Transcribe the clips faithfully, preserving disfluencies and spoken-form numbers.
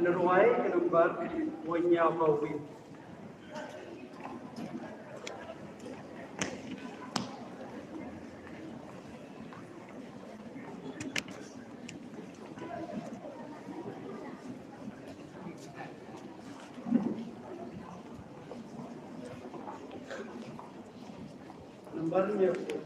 Ngan rwai ka nambar wei hynñiewphew wei. Nambar hynñiewphew.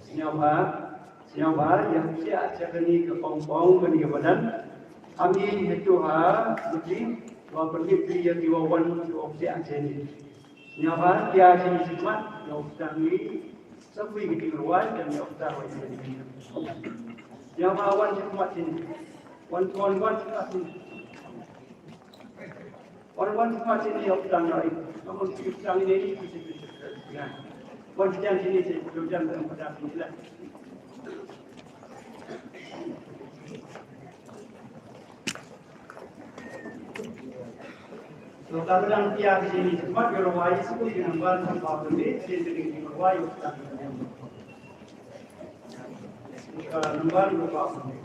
Sngewbha, sngewbha, ïa phi ïa kane ka pong pong kane ka badan. Am i hetu ha, mesti, wa pynhit ïa ki wa wan, wa phi ïa kane. Sngewbha, ïa kane sngewbha, ïa u tang ni. Sa phi ki ting rwai, kan ïa u tang rwai. Sngewbha, wan sngewbha sini. Wan, wan, wan sngewbha sini. Wan wan sngewbha sini ïa u tang ïa u. Wan sngewbha sini ïa u tang ïa u. Wan sngewbha sini ïa u tang ïa u. Lo ka dang pia sini sngewbha ïa u rwai sngewbha ïa u nambar sngewbha sini sini ïa u rwai u tang ïa u. Ka nambar sngewbha sini.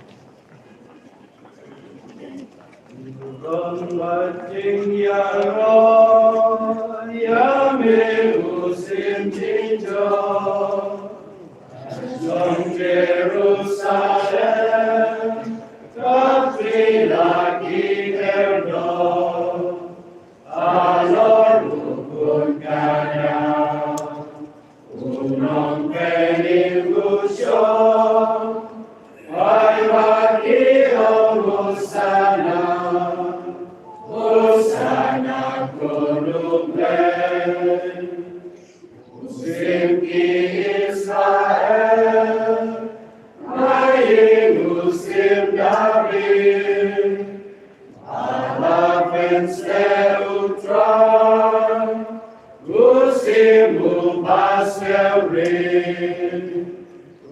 Seri,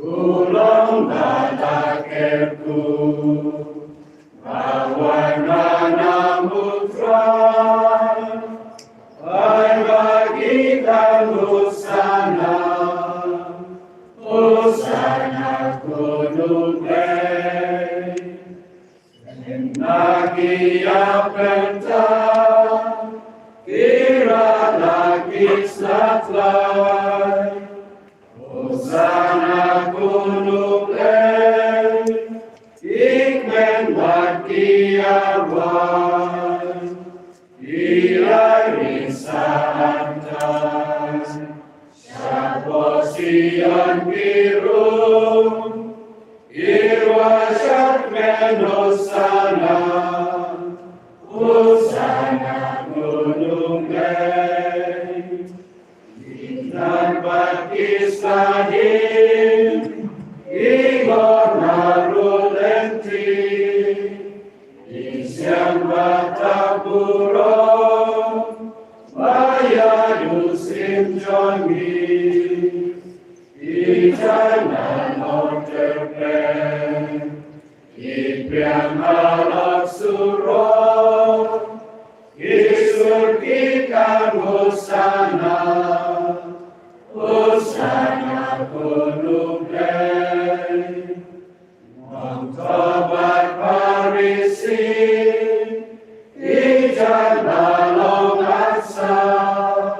u long ba la kyrkhu, ba wan na nam u Trai, ai ba ki tang Hosana, Hosana ko Nongpynim. Na ki ïa pynta, ki rah la ki satlai. Hosana ko Nongpynim, ki kmen bad ki ïa wan. Ïa ri sa an tai. Shapoh Sion ki rung, ki ruh sha kmen Hosana, Hosana ko Nongpynim. Ki nang bad ki sahit, ki gor na rud lynti. Ki siang bad burom, ba ïa u syiem jong ngi. Ki jaiñ na nongtyrpeng, ki pdiang halor surok, ki sur ki kang Hosana, Hosana ko Nongpynim. Nongthoh bad Pharisi, ki jaiñ ba long arsap,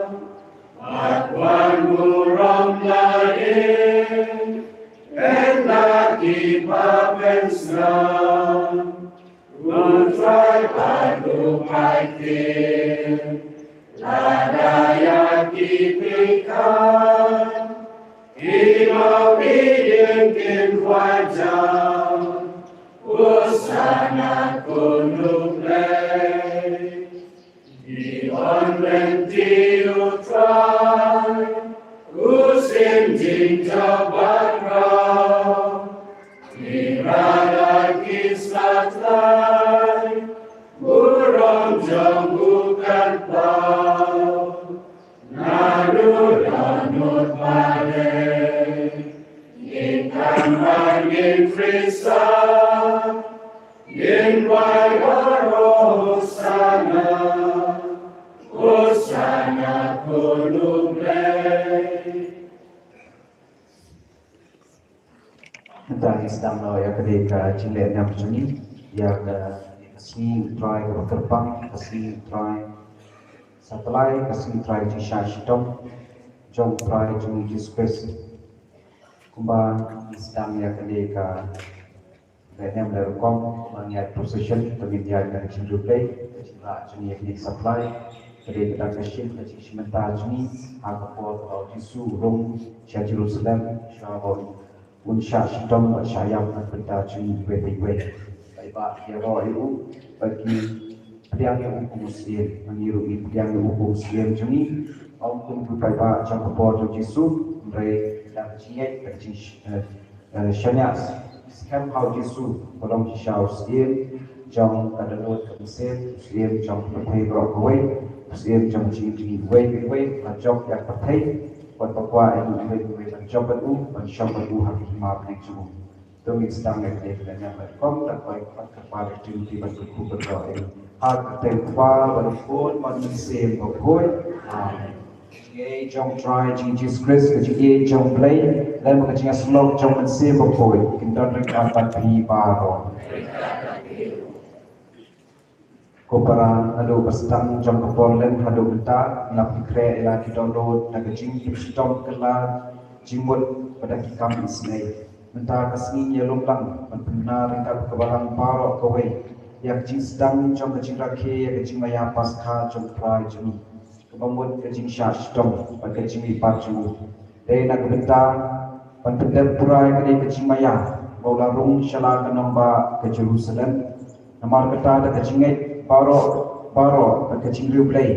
bad wan burom la ïing, ynda ki ba pynsngew. U Trai bad u paidbah, lada ïa ki pyrkhat, ki lawei ïing kin wad jam, Hosana ko Nongpynim. Ki ong lynti U Trai, u syiem jingjop bakhraw. Ki rah la ki satlai, burom jong u kan paw. Naduh dohnud balei, ngin kyrmen, ngin pyrshang, ngin wai baroh Hosana, Hosana ko Nongpynim. Mynta ngin sdang noh ïa kane ka jingleh niam jong ngi ïa ka sngi U Trai kaba kyrpang, ka sngi U Trai Satlai, ka sngi Trai jingshah shitom jong U Trai jong ngi Jisu Khrist. Kumba ngin sdang ïa kane ka leh niam leh rukom, kumba ngi ïaid procession, to ngin ïaid ïa ka jingriewblei, ka jingrah jong ngi ïa kane ka satlai, ka dei ka dang ka shin, ka jingshimbynta jong ngi ha ka por kaba U Jisu u rung sha Jerusalem, sha ba un shah shitom bad shah ïap na ka bynta jong ngi iwei pa iwei. Paidbah ki ïaroh ïa u bad ki pdiang ïa u kum u Syiem, ma ngi ruh ngi pdiang ïa u kum u Syiem jong ngi. Ym kum ki paidbah jong ka por jong U Jisu, hynrei da ka jingngeit, da ka jing, eh, eh, shaniah skhem ha U Jisu ba long shisha u Syiem jong ka dohnud ka mynsiem, u Syiem jong ka pyrthei baroh kawei, u Syiem jong ka jingim jong ngi iwei pa iwei, ba jop ïa ka pyrthei, bad ba kwah ïa ngi iwei pa iwei ban jop bad u, ban shong bad u ha ka hima bneng jong u. To ngin sdang ïa kane ka leh niam leh rukom, da ka bai ka pat ka kpa da ka jingmut ban kyrkhu kyrdoh ïa ngi. Ha ka kyrteng U Kpa bad U Khun bad U Mynsiem Bakhuid. Amen. Ka jingïeit jong U Trai jong ngi Jisu Khrist, ka jingïeit jong U Blei, lem bad ka jingïasyllok jong U Mynsiem Bakhuid, kin don ryngkat bad phi baroh. Ko para, naduh ba sdang jong ka por lem haduh mynta, ngi la pynkhreh ïa la ki dohnud na ka jingpynshitom kylla jingmut bad da ki kam isynei. Mynta ka sngi ngi ïalum lang ban pynbna ryngkat bad ka balang baroh kawei ïa ka jingsdang jong ka jingrakhe ïa ka jingmaïa Paskha jong U Trai jong ngi, kaba mut ka jingshah shitom bad ka jingmihpat jong u. Dei na ka bynta ban pyndep pura ïa kane ka jingmaïa ba u la rung sha la ka nongbah ka Jerusalem. Namar kata, da ka jingngeit baroh baroh bad ka jingriewblei,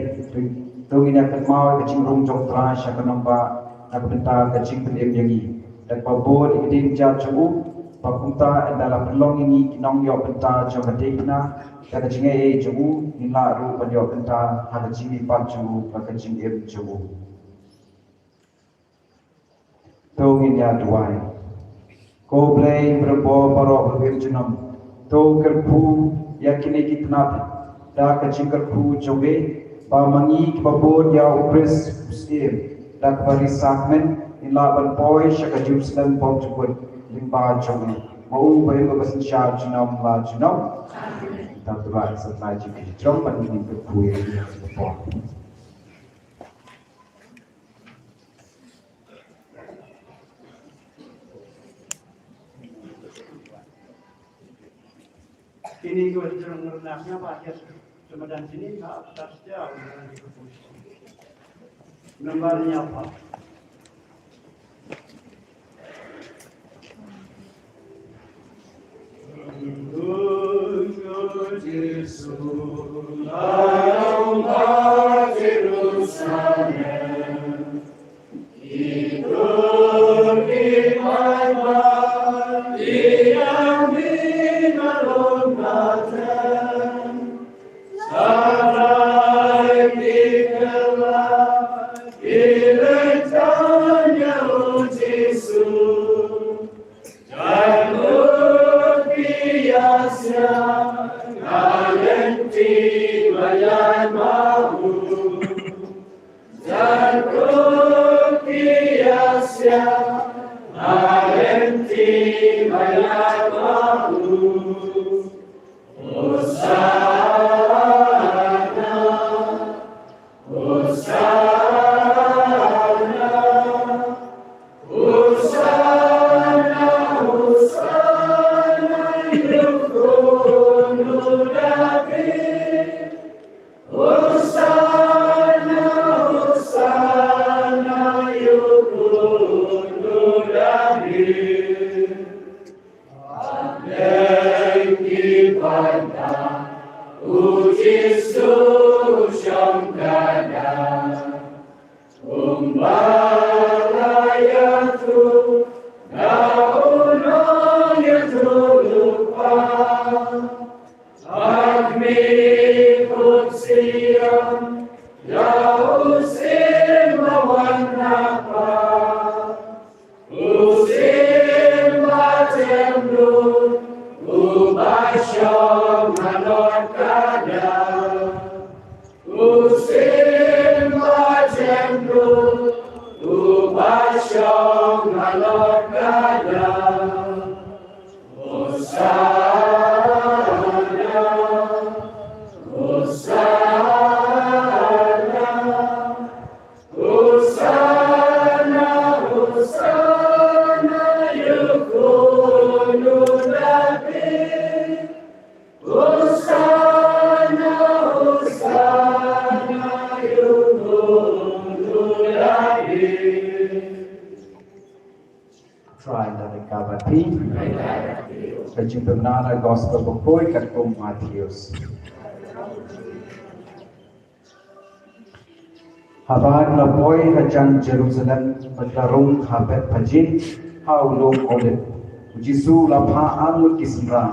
to ngin ïa kynmaw ïa ka jingrung jong U Trai sha ka nongbah na ka bynta ka jingpynim ïa ngi, da kaba bud ïa ki dieng jait jong u, ba kumta ynda la pynlong ïa ngi ki nongïoh bynta jong ka diengphna da ka jingaiei jong u, ngin lah ruh ban ïoh bynta ha ka jingmihpat jong u bad ka jingim jong u. To ngin ïa duwai. Ko Blei ba don bor baroh ba im junom, to kyrkhu ïa kine ki tnat da ka jingkyrkhu jong me, ba ma ngi kiba bud ïa u Khrist u Syiem da kaba ri sakramen, ngin lah ban poi sha ka Jerusalem bymjukut lyngba jong me. Ma u ba im ba synshar junom la junom. Amen. Kita tu ba sa lai jingkyrkhu ban ngin kyrkhu ïa kine ki bor. Kine ki wa jrong ngernak nya ba jet semadan sini ka atas dia. Nomor nya apa? Try another kaba ti. Ka jingpynbna na gospel bakoi katkum Mathaios. Haba ki la poi hajan Jerusalem, bad ki la rung ha Bethphage, ha u lum Olib, u Jisu u la phah ar ngut ki synran.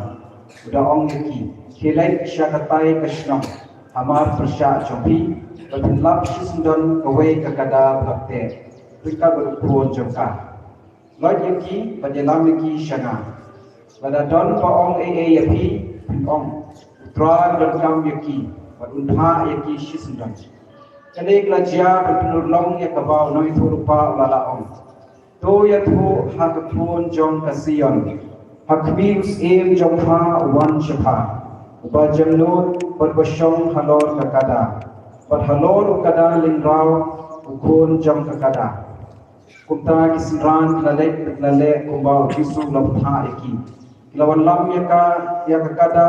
U da ong ïa ki, khie leit sha katei ka shnong, hamar pyrshah jong phi, bad phin lap shisyndon kawei ka kada ba la pteh, ryngkat bad u khun jong ka. Leit ïa ki bad ïalam ïa ki sha nga. Lada don ba ong ei ei ïa phi, phin ong, U Trai u donkam ïa ki, bad un phah ïa ki shisyndon. Kane ka la jia ban pynurlong ïa kaba u nongïathuhlypa u la lah ong. To ïathuh ha ka khun jong ka Sion, ha khmih u Syiem jong pha u wan sha pha, uba jemnud bad uba shong halor ka kada, bad halor u kada lyngraw u khun jong ka kada. Kumta ki synran ki la leit bad ki la leh kumba u Jisu u la phah ïa ki. Ki la wanlam ïa ka, ïa ka kada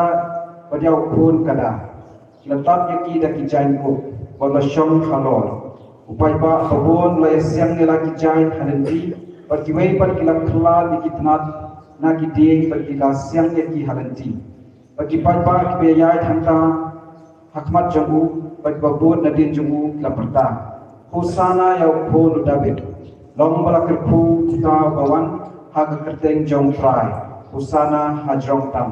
bad ïa u khun kada. Ki la tap ïa ki da ki jaiñ kuk, bad la shong halor. U paidbah babun u la ïasiang ïa la ki jaiñ ha lynti, bad kiwei pat ki la khlad ïa ki tnat na ki dieng bad ki la siang ïa ki ha lynti. Bad ki paidbah kiba ïaid hangta ha khmat jong u, bad kiba bud nadien jong u, ki la pyrta, Hosana ïa u khun u Dabid. Long ba la kyrkhu uta uba wan ha ka kyrteng jong u Trai. Hosana hajrong tam.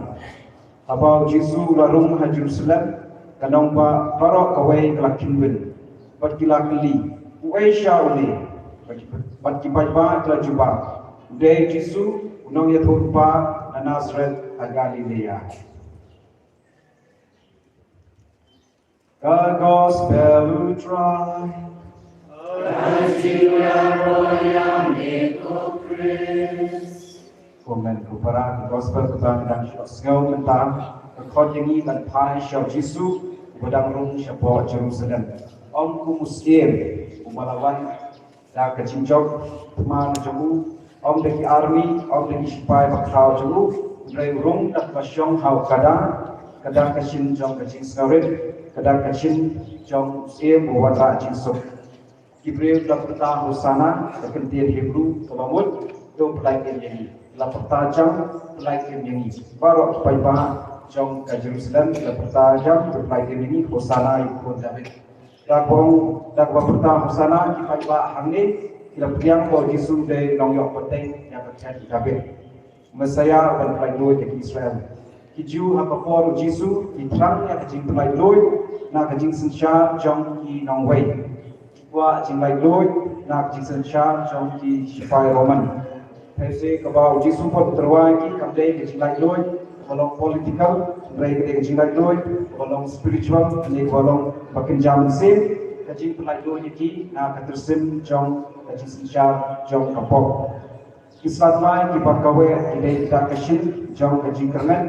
Haba u Jisu u la rung ha Jerusalem, ka nongbah baroh kawei ka la kynwin, bad ki la kylli, Uei sha une? Bad ki Bad ki paidbah ki la jubab, "U dei Jisu, u nongïathuhlypa na Nasaret ha Galilea." Ka Gospel u Trai. Amen. Ko para, ka Gospel kaba ngi dang shu sngew mynta ka khot ïa ngi ban phai sha u Jisu uba dang rung shapoh Jerusalem. Ong kum u syiem uba la wan da ka jingjop thma jong u, ym da ki army, ym da ki shipai bakhraw jong u, hynrei u rung da kaba shong ha u kada, ka dang ka shin jong ka jingsngewrit, ka dang ka shin jong u syiem uba wanrah jingsuk. Ki briew ki la pyrta Hosanna, ka kyntien Hebru kaba mut, to pyllait im ïa ngi. Ki la pyrta jam, pyllait im ïa ngi. Baroh ki paidbah jong ka Jerusalem ki la pyrta jam, to pyllait im ïa ngi, Hosanna ïa u khun David. Da kaba, da kaba pyrta Hosanna ki paidbah hangne ki la pdiang ba u Jisu u dei u nongïoh pateng ïa ka khet David, Messaïah uban pyllait luid ïa ki Israel. Ki Jiw ha ka por u Jisu ki thrang ïa ka jingpyllait luid na ka jingsynshar jong ki nongwei. Ki kwah jinglait luid na ka jingsynshar jong ki shipai Roman. Hynrei kaba u Jisu pat u tyrwa ïa ki kam dei ka jinglait luid kaba long political, hynrei ka dei ka jinglait luid kaba long spiritual, ka dei kaba long ba kynja mynsiem, ka jingpyllait luid ïa ki na ka tyrsim jong ka jingsynshar jong ka pop. Ki satlai kiba kawei ki dei kita ka shin jong ka jingkyrmen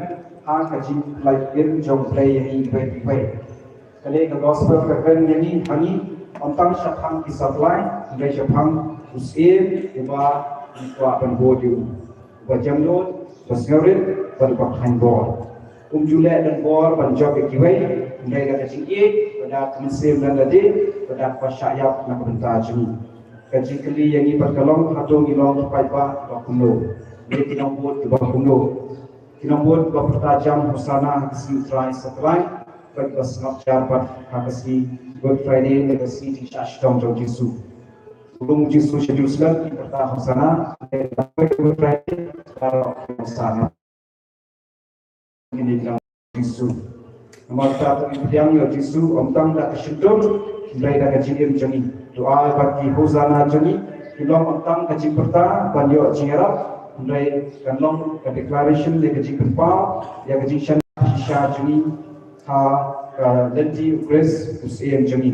ha ka jingpyllait im jong U Blei ïa ngi iwei pa iwei. Ka dei ka Gospel ka kren ïa ngi, ha ngi, ym tang shaphang ki satlai, hynrei shaphang u syiem uba ngi kwah ban bud ïa u, uba jemnud, uba sngewrit bad uba khlaiñ bor. Um ju leh donbor ban jop ïa kiwei, hynrei da ka jingïeit, bad da ka mynsiem lade, bad da kaba shah ïap na ka bynta jong u. Ka jingkylli ïa ngi pat ka long, hato ngi long ki paidbah kiba kumno? Ngi ki nongbud kiba kumno? Ki nongbud kiba pyrta jam Hosanna ha ka sngi U Trai Satlai, bad kiba sngap jar pat ha ka sngi Good Friday, ka sngi jingshah shitom jong u Jisu. U rung u Jisu sha Jerusalem, ki pyrta Hosanna, Good Friday, baroh ki Hosanna. Kine ki dang Jisu. Namar kata to ngi pdiang ïa u Jisu ym tang da ka shyntur, hynrei da ka jingim jong ngi. To ai ba ki Hosanna jong ngi kin long ym tang ka jingpyrta ban ïoh jingïarap, hynrei kan long ka declaration ne ka jingpynpaw ïa ka jingshaniah shisha jong ngi ha ka lynti u Khrist u Syiem jong ngi.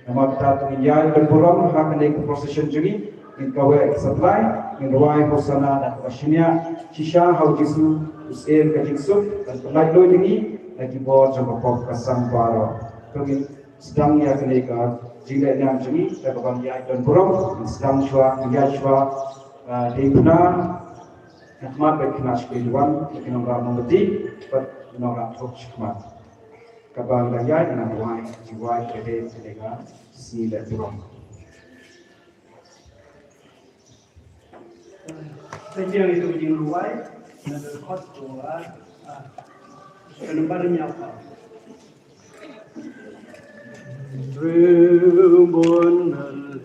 Namar kata to ngin ïaid don burom ha kane ka procession jong ngi, ngin kaweh ki satlai, ngin rwai Hosanna da kaba shaniah shisha ha u Jisu u Syiem ka jingsuk, ban pyllait luid ïa ngi na ki bor jong ka pop ka sang baroh. To ngin sdang ïa kane ka jingleh niam jong ngi da kaba ïaid don burom, ngin sdang shuwa, ngin ïaid shuwa, ah, dei pynah, na khmat bad khynnah sha kynduwan, ki nongrah mombati bad nongrah thup sha khmat. Kaba la ïaid na rwai, rwai ka dei ka dei ka sngi leh burom. Thank you, itu jing rwai. Na dei khot ko, ah, ka nambar nya pa. Briew bun na leh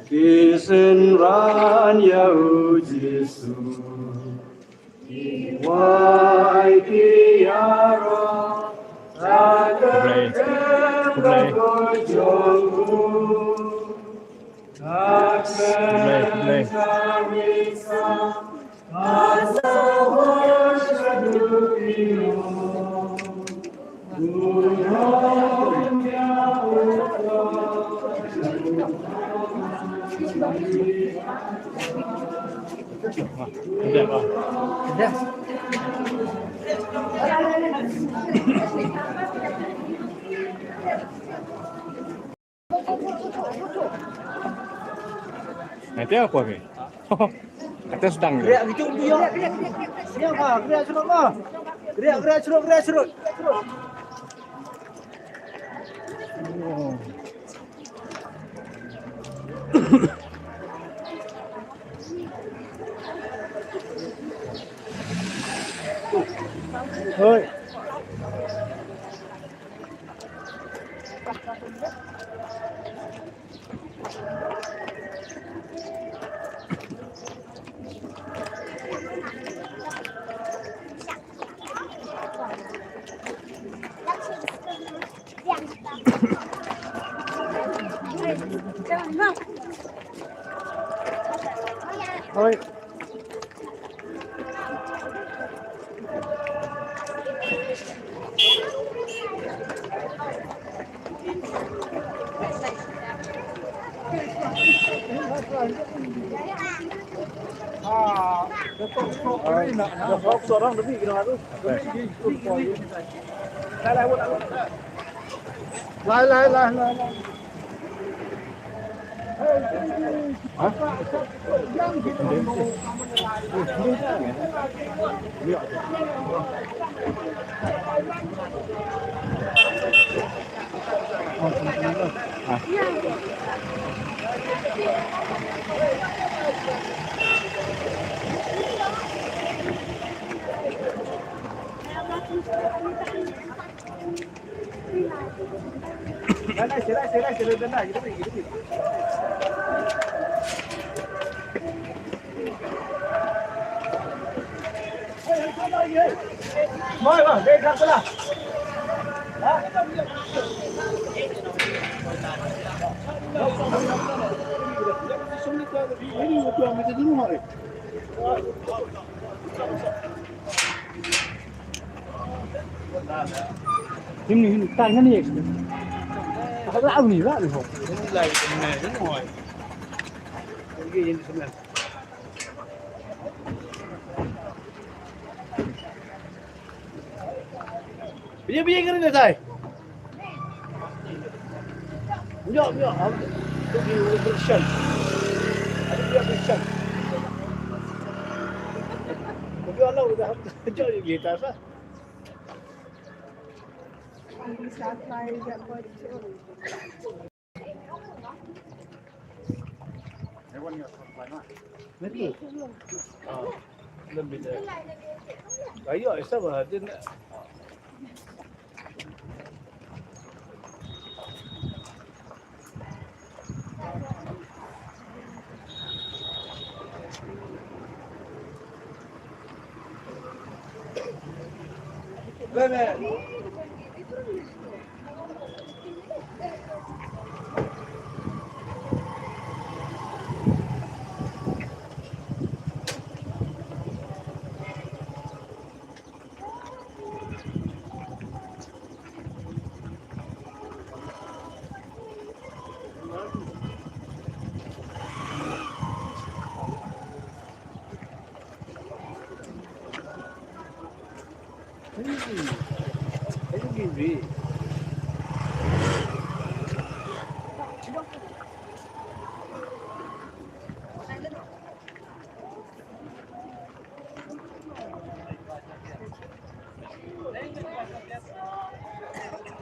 ki synran ïa u Jisu. Khublei. Khublei. Khublei, khublei. Nanti apa ni? Kata sedang je. Gerak gitu dia. Dia apa? Gerak serut apa? Gerak, gerak serut, gerak serut. Hoi. Lai, lai, lai, lai, lai. Him ni, him ni, tan kan ni. Apa lah ni lah ni ho. Biye biye kare ne tai. Nyo nyo am. Tu bi Christian. Ada dia Christian. Tapi Allah udah jauh dia tas lah. Ayo, isa ba din.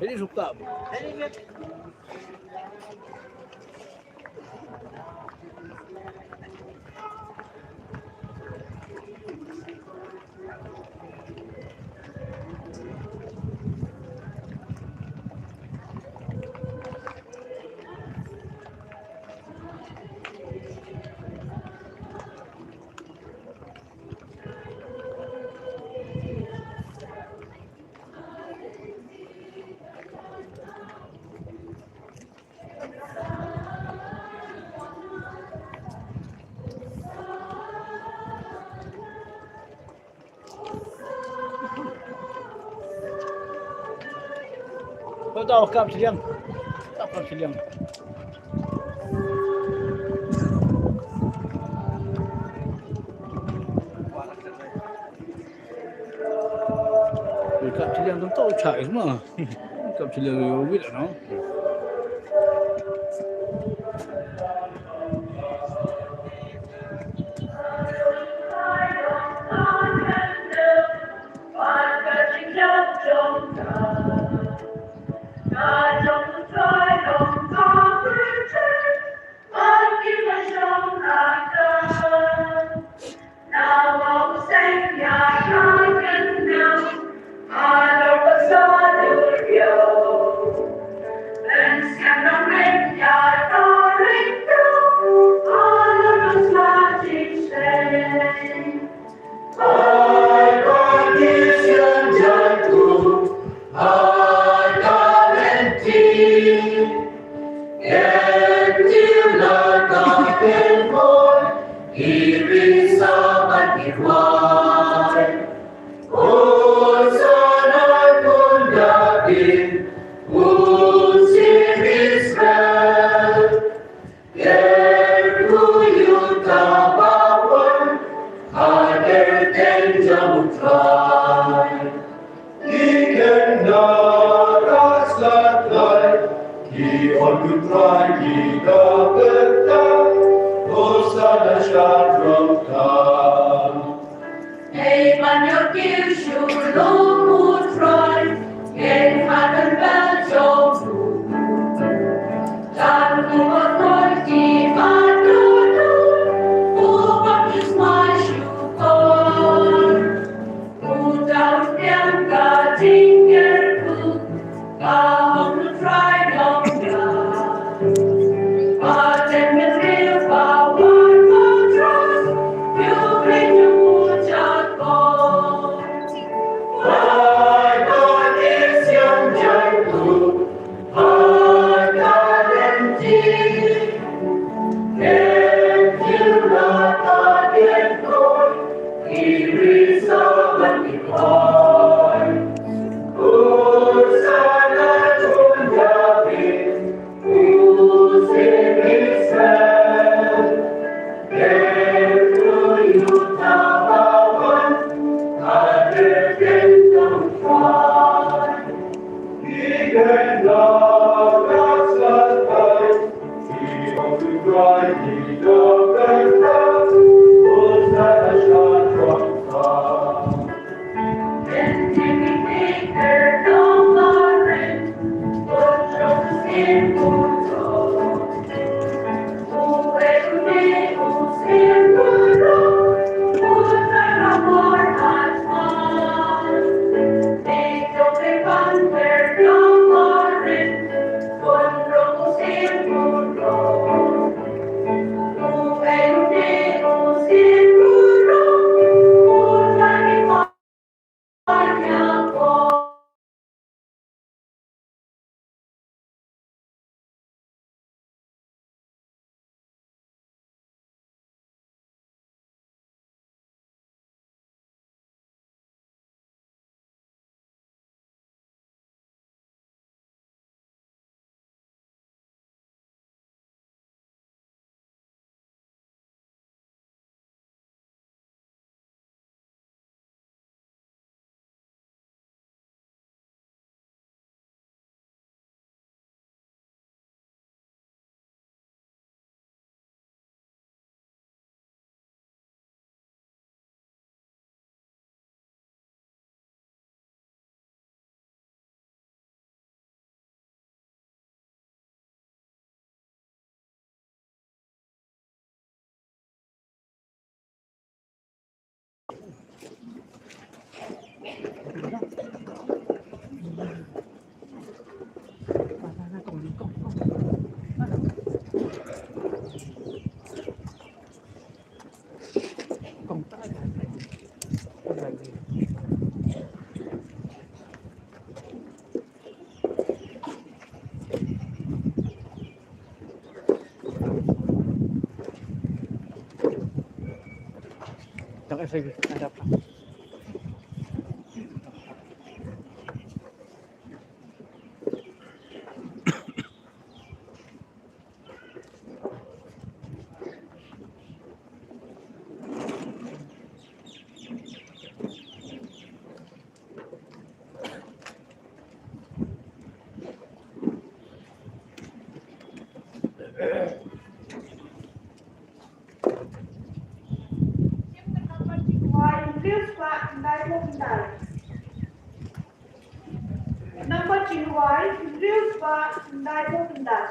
Ini suka. Kau tahu kap siliang. Kap, kap siliang. Kap siliang tu tahu cak semua. Kap siliang lebih lah, no? Ken jam u Trai. Ki ken da ka sat lai. Ki ong u Trai ki da beta. Hosana sha jrong ta. Ei ban ïoh kiew shu long u Trai. Ken ha kan bel jong u. Jan u ba koi ki ba dodo. U baptisma shu koi. U da u biang ka jingkyrkhu. Ka ong u Trai jong nga. Ba jan bynriew ba wan ba trust. Ïoh pynïoh u Jakob. Bai ba ki siang jaitu. Bai ka lynti. Ken kiew la ka ken koi. Ki risa ban ki koi. Hosana jong David. Nambar jinghuwai hynriew spah khyndai phew khyndai.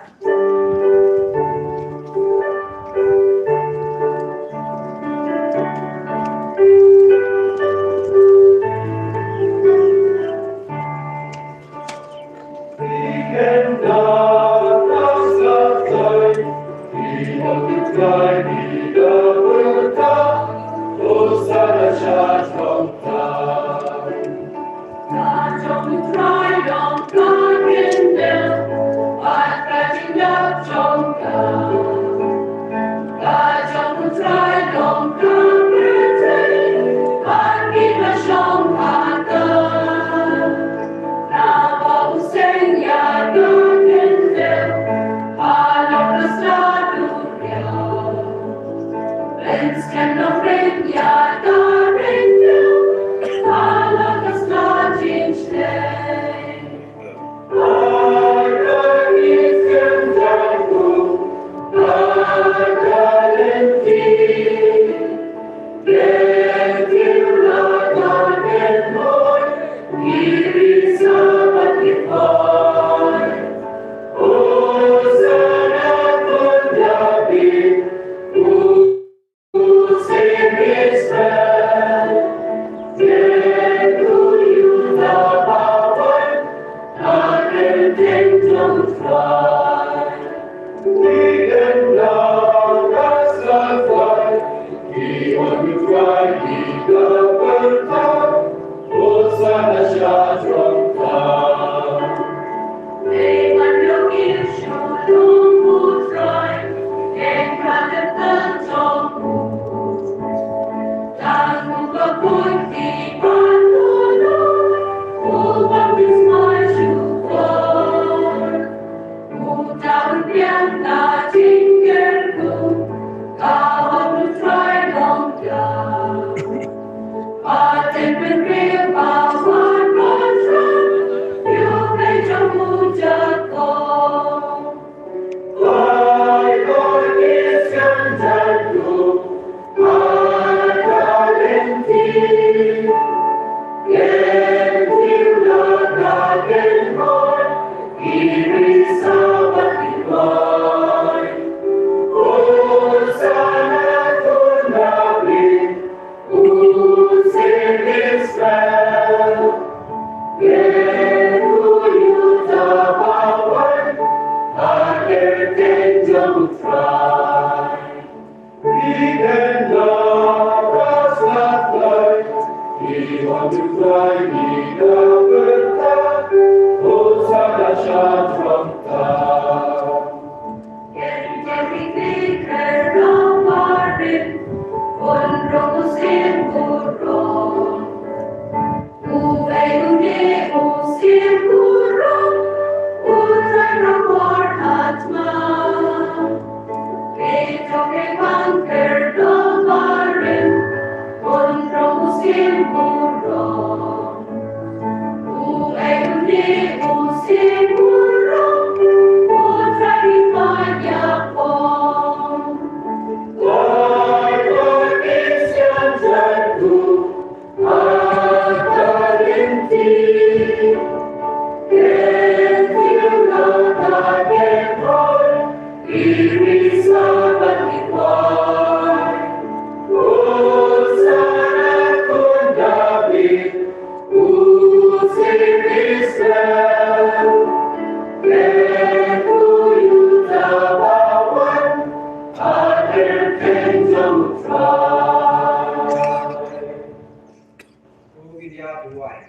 Ko ngi ïa duwai.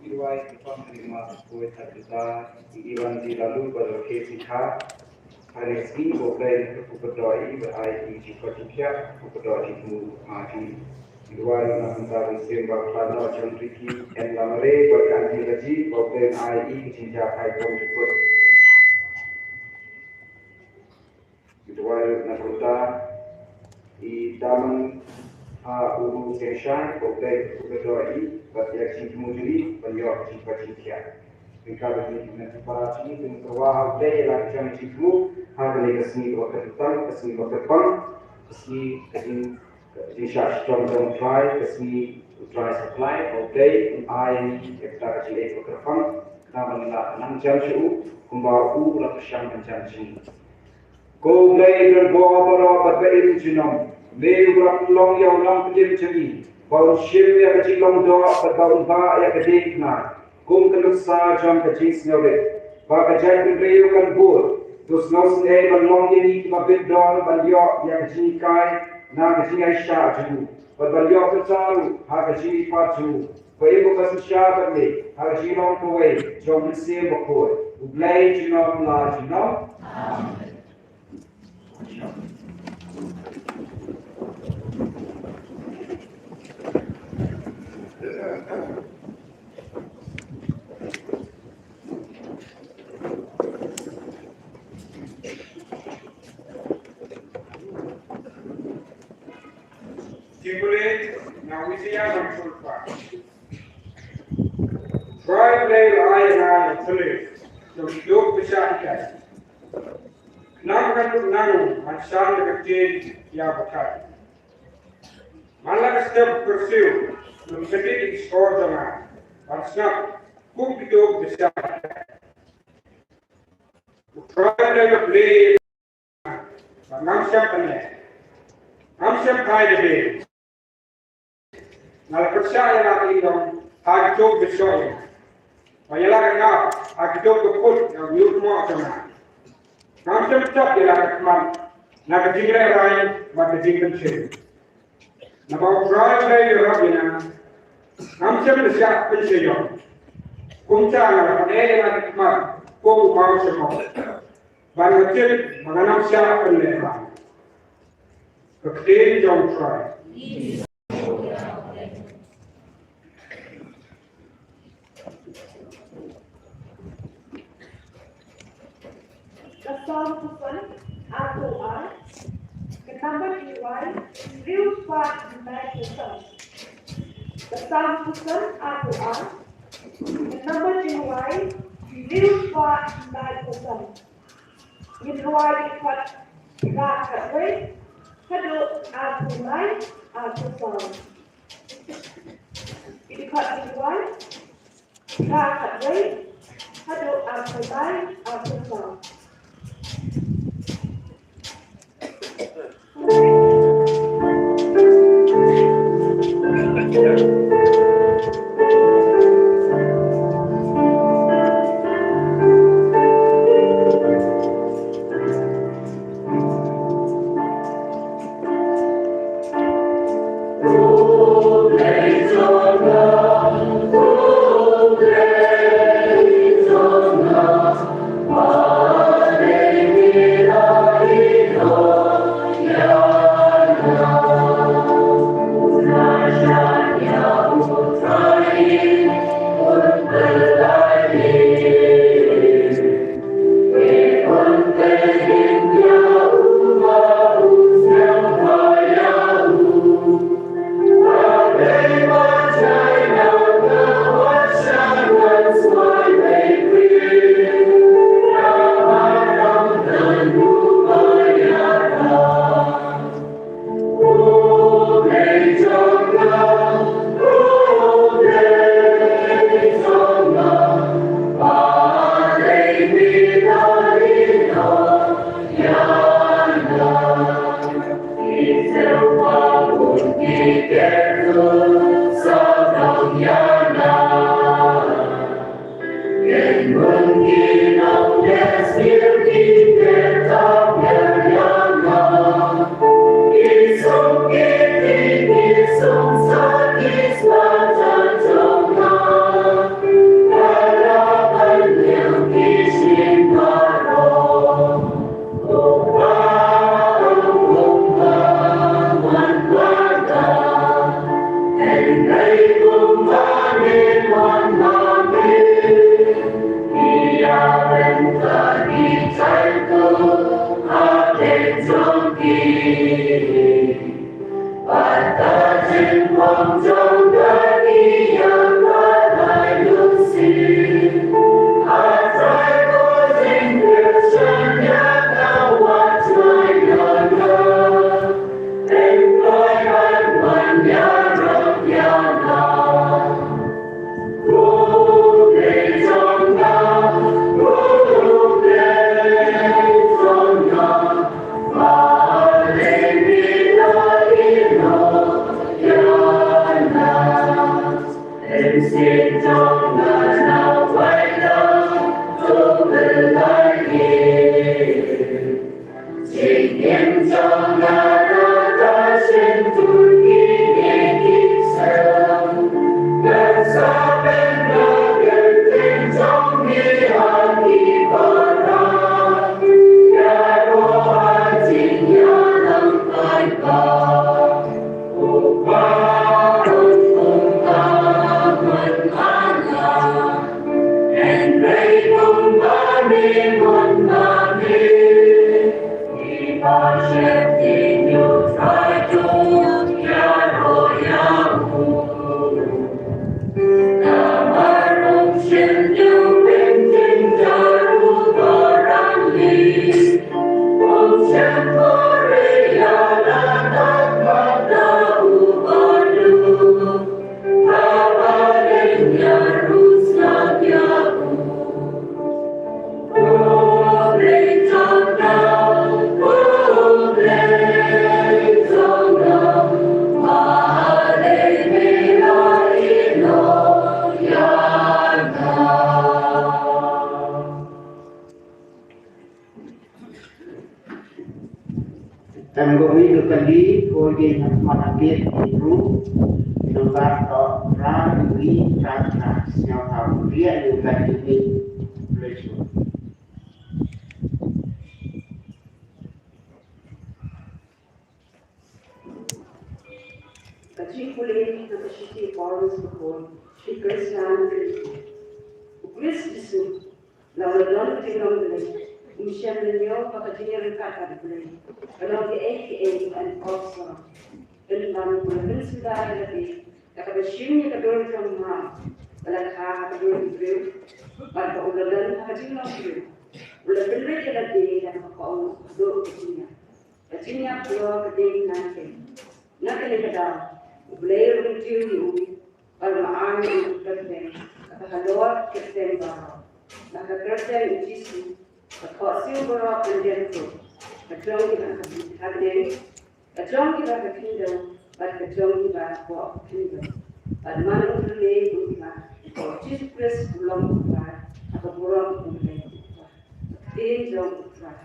Ngi duwai kyrpang ha ngi ma ko ta kita i Iwan di lalu ba lo ke singkha. Ha ngi sngi ko Blei ko ko do i ba ai i ji ko ji kya ko ko do i mu ma ji. Ngi duwai na mynta ngi sim ba ka no jong riki en la mare ba kan di la ji ko Blei ai i ji ja kai ko ji ko. Ngi duwai na kyrta i daman ha u ru seng shai ko Blei ko Blei i bad ïa jingthmu jong i ban ïoh jingpait jingkhiah. Ngi ka bad ngi na para jong ngi ngi kyrwa ha u Blei ïa la ka jong jingthmu ha kane ka sngi kaba kyrpang ka sngi kaba kyrpang ka sngi ka jing Ka jingshah shitom jong U Trai, ka sngi U Trai supply, U Blei un ai ïa kata ka jingïeit bakyrpang, khnang ba ngin lah ban nang jan sha u, kumba u la pyrshang ban jan jong ngi. Ko Blei Trai bor baroh bad ba im junom, me uba la pynlong ïa u nongpynim jong ngi, ba un shim ïa ka jinglong doh bad ba un bah ïa ka diengphna. Kum ka nuksa jong ka jingsngewrit ba ka jaitbynriew kan bud, to sngewsynei ban long ïa ngi kiba bit don ban ïoh ïa ka jinghikai na ka jingaishah jong u, bad ban ïoh pynthor ha ka jingmihpat jong u, ba im u ba synshar bad me ha ka jinglong kawei jong u Mynsiem Bakhuid, U Blei junom la junom. Amen. Jingkylli na Wisaya nongsulpa. Trai Blei la ai ïa nga ïa u khyllipmat jong ki dup bishar hikai. Khnang ba ngan lut nang ban shah da ka ktien ïa u Batai. Man la ka step kyrsiew, ngan kyndit ïa ki shkor jong nga ban sngap kum ki dup bishar hikai. U Trai Blei u la plie ba ngam shym pyneh, ngam shym phai da beiñ. Nga la pyrshah ïa la ka injong ha ki tuk bishar ïa nga, ba ïa la ka ngap ha ki tuk ba kut ïa u ñiuhkmoh jong nga. Ngam shym tap ïa la ka khmat na ka jinglehrain bad ka jingpynshoi. Naba U Trai Blei u ïarap ïa nga, ngam shym la shah pynshah ïong. Kumta nga la pyndep ïa nga ki khmat kum u bam shakop, ban ïatip ba ngan ym shah pynlehbang. Ka ktien jong U Trai. Ka Salm phew san, arphew ar. Ka number jingduwai hynriew spah khyndai phew san. Ka Salm phew san, arphew ar. Ka number jingduwai hynriew spah khyndai phew san. Ngin duwai dkhot phra khatwei haduh arphew lai, arphew saw. Dkhot jingduwai phra khatwei haduh arphew lai, arphew saw. Em gop ni tu kandi ko Ïa ngi ha khmat ha miet ïa u, nongbar to, ra ïa u, ra ra sñiaw ha u, ria ïa u, rai ïa u. Ka jingpule na ka shithi Paulus bakhuid sha ki Khristan Philippi. U Khrist Jisu, la u la don ka jinglong Blei, um shym la ñiew ba ka jingïaryngkat bad U Blei ka long kaei kaei ban pop sor. Pynban u la pynsuda ïa lade da kaba shim ïa ka dur jong u mraw, ba la kha ha ka dur u briew, bad ba u la don ha ka jinglong briew, u la pynleit ïa lade da kaba ong, haduh ka jingïap, ka jingïap halor ka diengphna keiñ. Na kane ka daw U Blei u la kyntiew ïa u, bad u la ai ïa u ka kyrteng kaba halor ki kyrteng baroh. Bad ka kyrteng U Jisu, ka thohsiew baroh kan dem kut, ka jong kiba ha bneng, ka jong kiba ha khyndew, bad ka jong kiba hapoh khyndew. Bad man u Trai u Kpa, ba U Jisu Khrist u long U Trai, ha ka burom U Blei U Kpa. Ktien jong U Trai.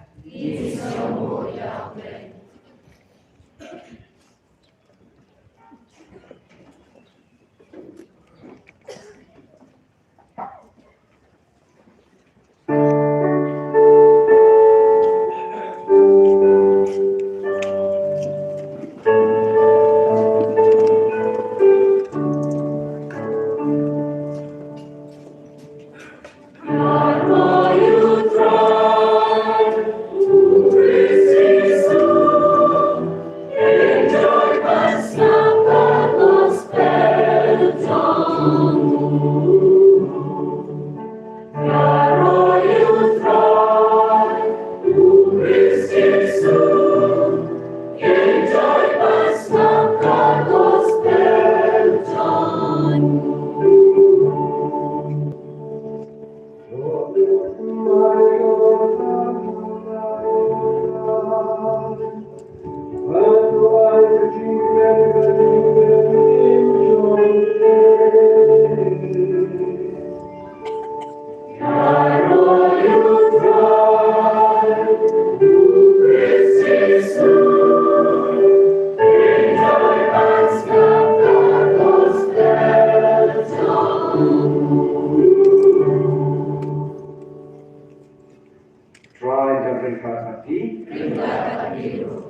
Trai, dang ryngkat bad ngi. Ryngkat bad ngi ruh.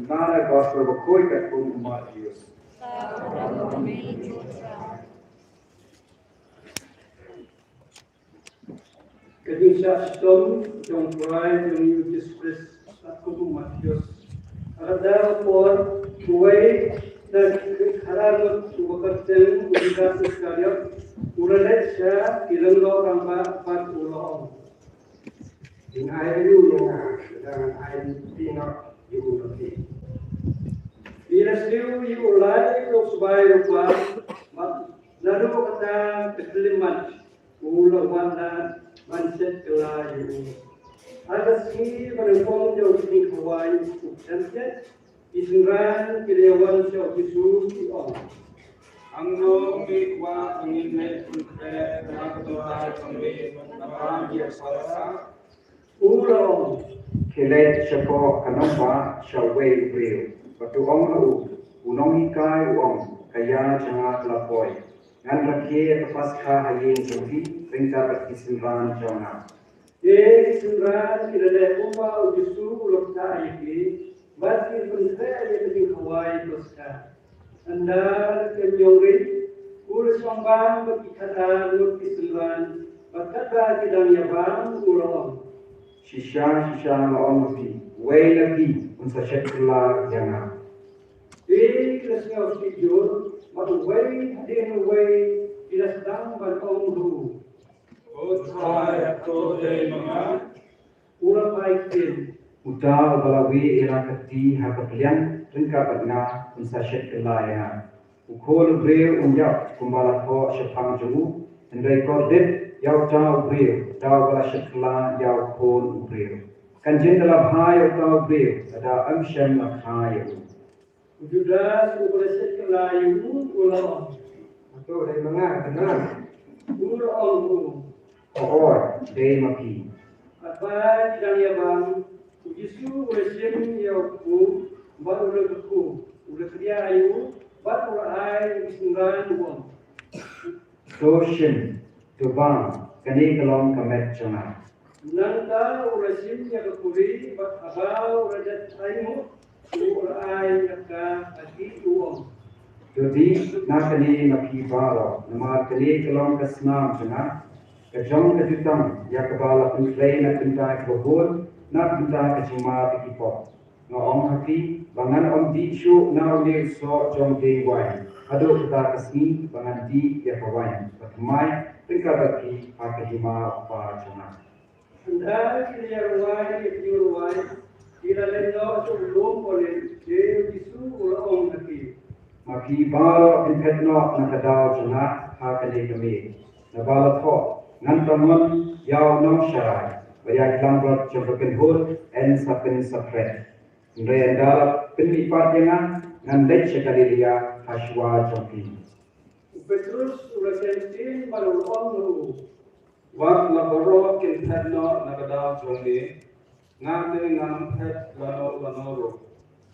Ngan ai Gospel bakhuid katkum u Mathaios. Ka jingshah shitom jong U Trai jong ngi U Jisu Khrist katkum u Mathaios. Ha ka por, uwei na ki khatduh ngut uba kyrteng u Judas Iskariot, u la leit sha ki lyngdoh rangbah bad u la ong, phin ai ïa u ïa nga, lada ngan ai lynti noh ïa u ïa phi. Phi la siew ïa u lai klok sbai rupa, bad naduh kata ka khyllipmat u la wanrah ban shet kylla ïa u. Ha ka sngi ba nyngkong jong ka jingkhawai u Kynshah, ki synran ki la wan sha u Jisu ki ong, Angno me kwah ba ngin leit pynkhreh na ka bynta jong me ban pynpaw ïa ka Passover? U la ong, khie leit shapoh ka nongbah sha uwei u briew, bad to ong ha u, U Nonghikai u ong, ka ïa jong nga ka la poi. Ngan rakhe ïa ka Paskha ha ïing jong phi ryngkat bad ki synran jong nga. Te ki synran ki la leh kumba u Jisu u la ktah ïa ki, bad ki la pynkhreh ïa ka jingkhawai Paskha. Ynda la kem ñiewrit, u la shong bam bad ki khatar ngut ki synran, bad katba ki dang ïa bam u la ong, Shisha shisha nga ong ïa phi, uwei na phi un sa shet kylla ïa nga. Te ki la sngew shitrhem, bad uwei hadien uwei ki la sdang ban ong ruh, Ko Trai, hato dei ma nga? U la phai ktien, Uta uba la wieh ïa la ka kti ha ka pliang ryngkat bad nga un sa shet kylla ïa nga. U Khun u briew un ïap kumba la thoh shaphang jong u, hynrei kordit ïa uta u briew, uta uba la shet kylla ïa u Khun u briew. Kan jin da la bha ïa uta u briew lada ym shym la kha ïa u. U Judas uba la shet kylla ïa u u la ong, Hato dei ma nga kane? U la ong ruh, Hooid, dei ma phi. Katba ki dang ïa bam, u Jisu u la shim ïa u kpu, bad u la kyrkhu, u U la khia ïa u bad u la ai ïa ki synran u ong, to shim, to bam, kane ka long ka met jong nga. Nangta u la shim ïa ka khuri bad haba u la dep ainguh, u la ai ïa ka ha ki, u ong, to dih na kane ma phi baroh, namar kane ka long ka snam jong nga, ka jong ka jutang ïa kaba la pyntrei na ka bynta kiba bun, na ka bynta ka jingma ba ki pop. Nga ong ha phi ba ngan ym dih shuh na une u soh jong u dieng wain haduh kata ka sngi ba ngan dih ïa ka wain bathymmai ryngkat bad phi ha ka hima u Kpa jong nga. Ynda ki la ïa rwai ïa ki jingrwai, ki la leit noh sha u lum Olib, te u Jisu u la ong ha ki, ma phi baroh phin phet noh na ka daw jong nga ha kane ka miet, naba la thoh, ngan pynmih ïa u nongsharai bad ïa ki langbrot jong ka kynhun yn sa pynsaphriang. Hynrei ynda la pynmihpat ïa nga, ngan leit sha Galilaïa ha shuwa jong phi. U Petrus u la kynting bad u la ong ha u, wat la baroh kin phet noh na ka daw jong me, nga te ngam phet lano lano ruh.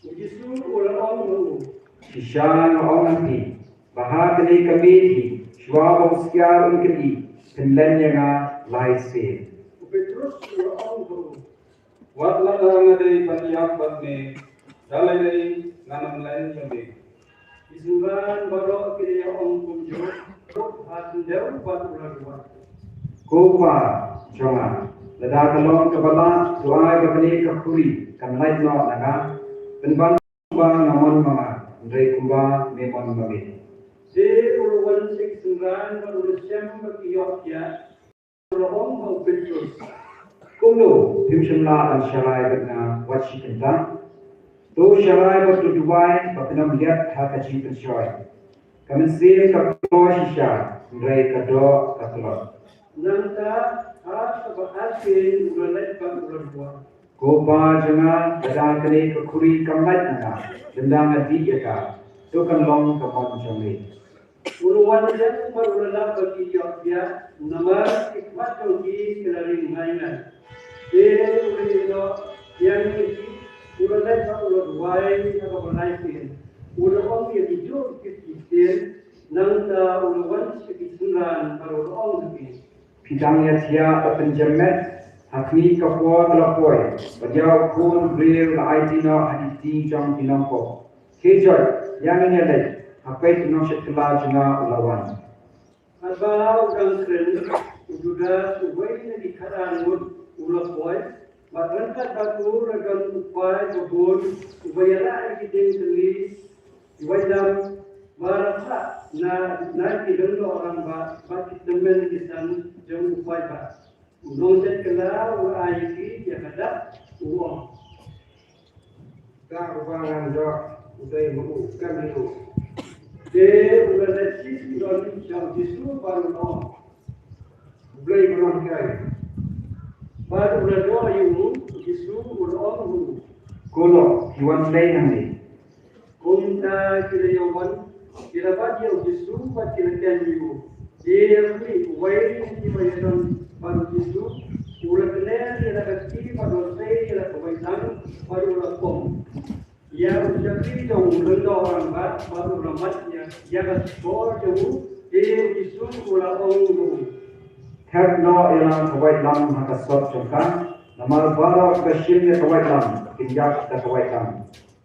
U Jisu u la ong ha u, shisha nga ong ha phi ba ha kane ka miet hi, shuwa ba u skiar un kynthih, phin len ïa nga lai sien. U Petrus u la ong ha u, wat lada nga dei ban ïap bad me, da lei lei ngan ym len ïa me. Ki synran baroh ki la ïa ong kumjuh, ruh ha khyndew bad u la duwai, ko Pa jong nga, lada ka long kaba lah, to ai ba kane ka khuri kan lait noh na nga, pynban kumba nga mon ma nga, hynrei kumba me mon ma me. Te u la wan sha ki synran bad u la shem ba ki ïoh kiad. U la ong ha u Petrus, kumno phim shym lah ban sharai bad nga wat shi kynta? To sharai bad to duwai ba phin ym lap ha ka jingpynshoi. Ka mynsiem ka kloi shisha, hynrei ka doh ka tlot. Nangta ha kaba ar kynta u la leit bad u la duwai, ko Pa jong nga, lada kane ka khuri kam lait na nga, lymda nga dih ïa ka, to kan long ka mon jong me. U la wan ïeng bad u la lap ba ki ïoh kiad, namar ki khmat jong ki ki la ring ngai ngai. Te u la ïeh noh ïa ki, u la leit bad u la duwai ha kaba lai sien. U la ong ïa ki juh ki sien, nangta u la wan sha ki synran bad u la ong ha ki, phi dang ïa thiah bad pynjem met? Ha kane ka por ka la poi ba ïa u Khun u briew la aiti noh ha ki kti jong ki nongpop. Khie joit, ïa ngin ïa leit, ha peit u nongshet kylla jong nga u la wan. Haba u dang kren, u Judas uwei na ki khatar ngut u la poi, bad ryngkat bad u la don u pai ba bun uba ïaleh ïa ki dieng tylli, ki waitlam, ba la phah na, na ki lyngdoh rangbah bad ki tymmen ki san jong u paidbah. U nongshet kylla u la ai ïa ki ïa ka dak, u ong, da uba ngan doh u dei ma u, kem ïa u. Te u la leit shisha sha u Jisu bad u la ong, U Blei u nonghikai. Bad u la doh ïa u, u Jisu u la ong ha u, ko lok, phi wan blei nangne. Kumta ki la ïa wan, ki la bat ïa u Jisu bad ki la kem ïa u. Te ha khmih, uwei na kiba ïadon bad u Jisu u la kner ïa la ka kti bad u la sei ïa la ka waitlam bad u la pom ïa u shakri jong u lyngdoh rangbah bad u la mad ïa, ïa ka shkor jong u. Te u Jisu u la ong ha u, thep noh ïa la ka waitlam ha ka sop jong ka, namar baroh kiba shim ïa ka waitlam kin ïap da ka waitlam.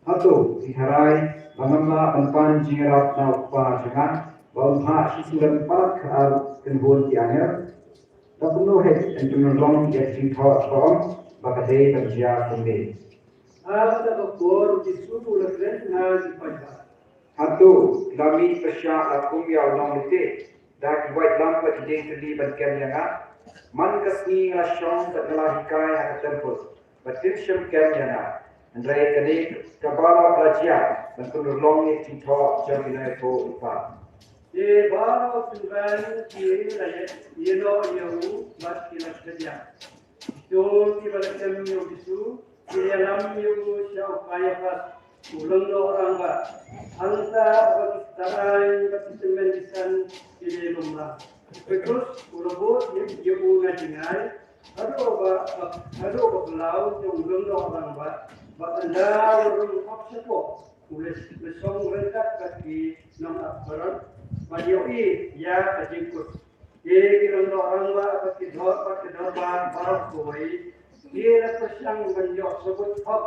Hato phi tharai ba ngam lah ban pan jingïarap na u Kpa jong nga ba un phah shisnem palat khatar kynhun ki angel? Da kumno hi yn pynurlong ïa ka jingthoh jong ka ong ba ka dei ban jia kumne? Ha kata ka por u Jisu u la kren ha ki paidbah, hato ki la mih pyrshah la kum ïa u nonglute da ki waitlam bad ki dieng tylli ban kem ïa nga? Man ka sngi nga la shong bad nga la hikai ha ka templ, bad phim shym kem ïa nga. Hynrei kane ka baroh ka la jia ban pynurlong ïa ka jingthoh jong ki nongïathuhlypa. Te baroh synran ki la ïeh, ïeh noh ïa u bad ki la pdiang. Ki shong kiba la kem ïa u Jisu ki la ïalam ïa u sha u Kaiaphas u lyngdoh rangbah, hangta ba ki tharai bad ki tymmen ki san ki la lum lang. U Petrus u la bud ïa u na jngai haduh ba, haduh ba khlaw jong u lyngdoh rangbah, bad ynda u la rung hok shapoh, U la, la shong ryngkat bad ki nongap baroh, ban ïohi ïa ka jingkut. Te ki nongdoh rangbah bad ki dor, bad ki dorbar baroh kawei, ki la pyrshang ban ïoh sabut hok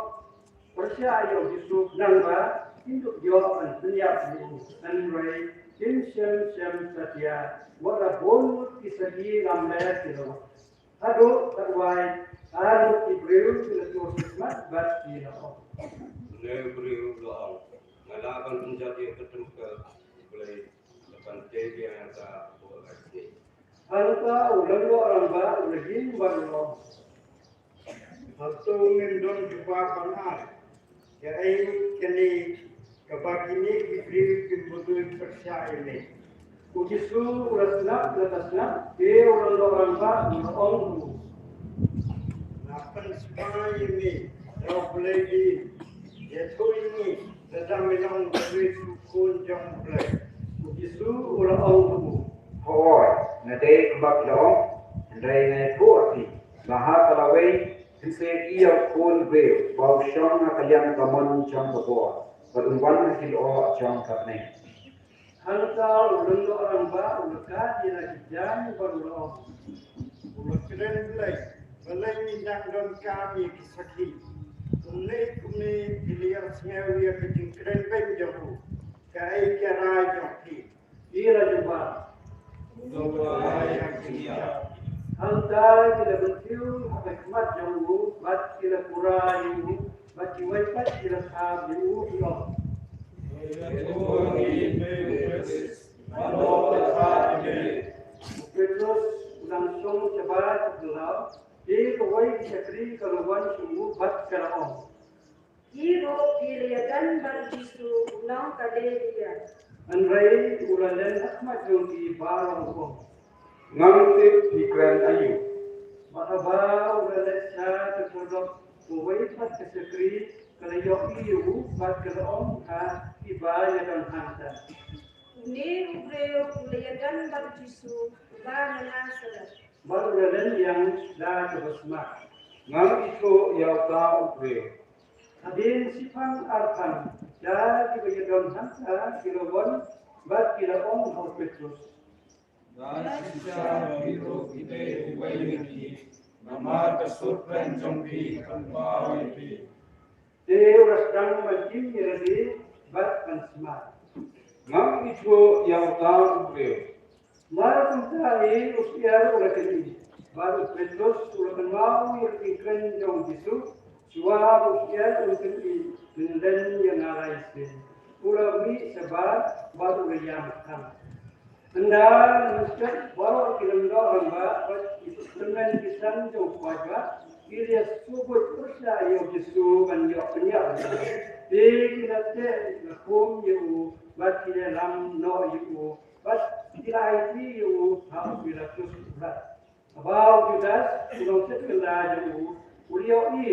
pyrshah ïa u Jisu, khnang ba kin dup ïoh ban pynïap ïa u. Hynrei kim shym shym satia, wat la bun ngut ki sakhi lamler ki la wan. Haduh katwai arngut ki briew ki la tur shismat bad ki la ong. Une u briew u la ong, nga lah ban pynjot ïa ka templ U Blei, ban tei biang ïa ka haduh lai sngi. Hangta u lyngdoh rangbah u la ïeng bad u la ong. Hato ngim don jubab ban ai? Kaei kane kaba kine ki briew kim pynduh pyrshah ïa me? U Jisu u la sngap, la sngap, te u lyngdoh rangbah u la ong ruh. Nga pynshai ïa me da U Blei, ïathuh ïa ngi lada me long U Khun jong U Blei. U Jisu u la ong ruh. Hooid, nga dei kumba phi la ong, hynrei nga ïathuh ïa phi ba ha ka lawei phin sa ïohi ïa U Khun u briew ba u shong ha ka liang kamon jong ka bor, bad un wan ha ki lyoh jong ka bneng. Hangta u lyngdoh rangbah u la kad ïa la ki jaiñ bad u la ong. U la kren Blei, balei ngi dang donkam ïa ki sakhi? Kumne kumne phi la ïohsngew ïa ka jingkren beiñ jong u. Kaei ka rai jong phi? Ki la jubab. Hangta ki la bynriew ha khmat jong u bad ki la pura ïa u, bad kiwei pat ki la thap ïa u, ki ong. U Petros u dang shong shabar ka phyllaw, te kawei ka shakri ka la wan sha u bad ka la ong. Phi ruh phi la ïadon bad u Jisu u nong Galilea. Hynrei u la len ha khmat jong ki bad u ong. Ngam tip phi kren aïu. Bad haba u la leit sha ka kordor, kawei pat ka shakri ka la ïohi ïa u bad ka la ong ha kiba ïadon hangta. Une u briew u la ïadon bad u Jisu uba na Nasaret. Bad u la len ïa nga da kaba sma. Ngam ithuh ïa uta u briew. Hadien shiphang arphang, da kiba ïadon hangta ki la wan bad ki la ong ha u Petros. Ba shisha phi ruh phi dei uwei na ki, namar ka sur kren jong phi kan paw ïa phi. Te u la sdang ban tim ïa lade bad ban sma. Ngam ithuh ïa uta u briew. Mar kumta hi u shyiar u la kynnoh, bad u Petros u la kynmaw ïa ka jingkren jong u Jisu, shuwa ba u shyiar un kynnoh, pynlen ïa nga lai sien. U la mih shabar bad u la ïam khang. Ynda mynstep baroh ki lyngdoh rangbah bad ki tymmen ki san jong u paidbah ki la ïa sngewbha pyrshah ïa u Jisu ban ïoh pynïap. Te ki la teh la khum ïa u bad ki la lam noh ïa u bad ki la aiti ïa u ha u Pilatus u rat. Haba u Judas u nongshit kylla jong u u la ïohi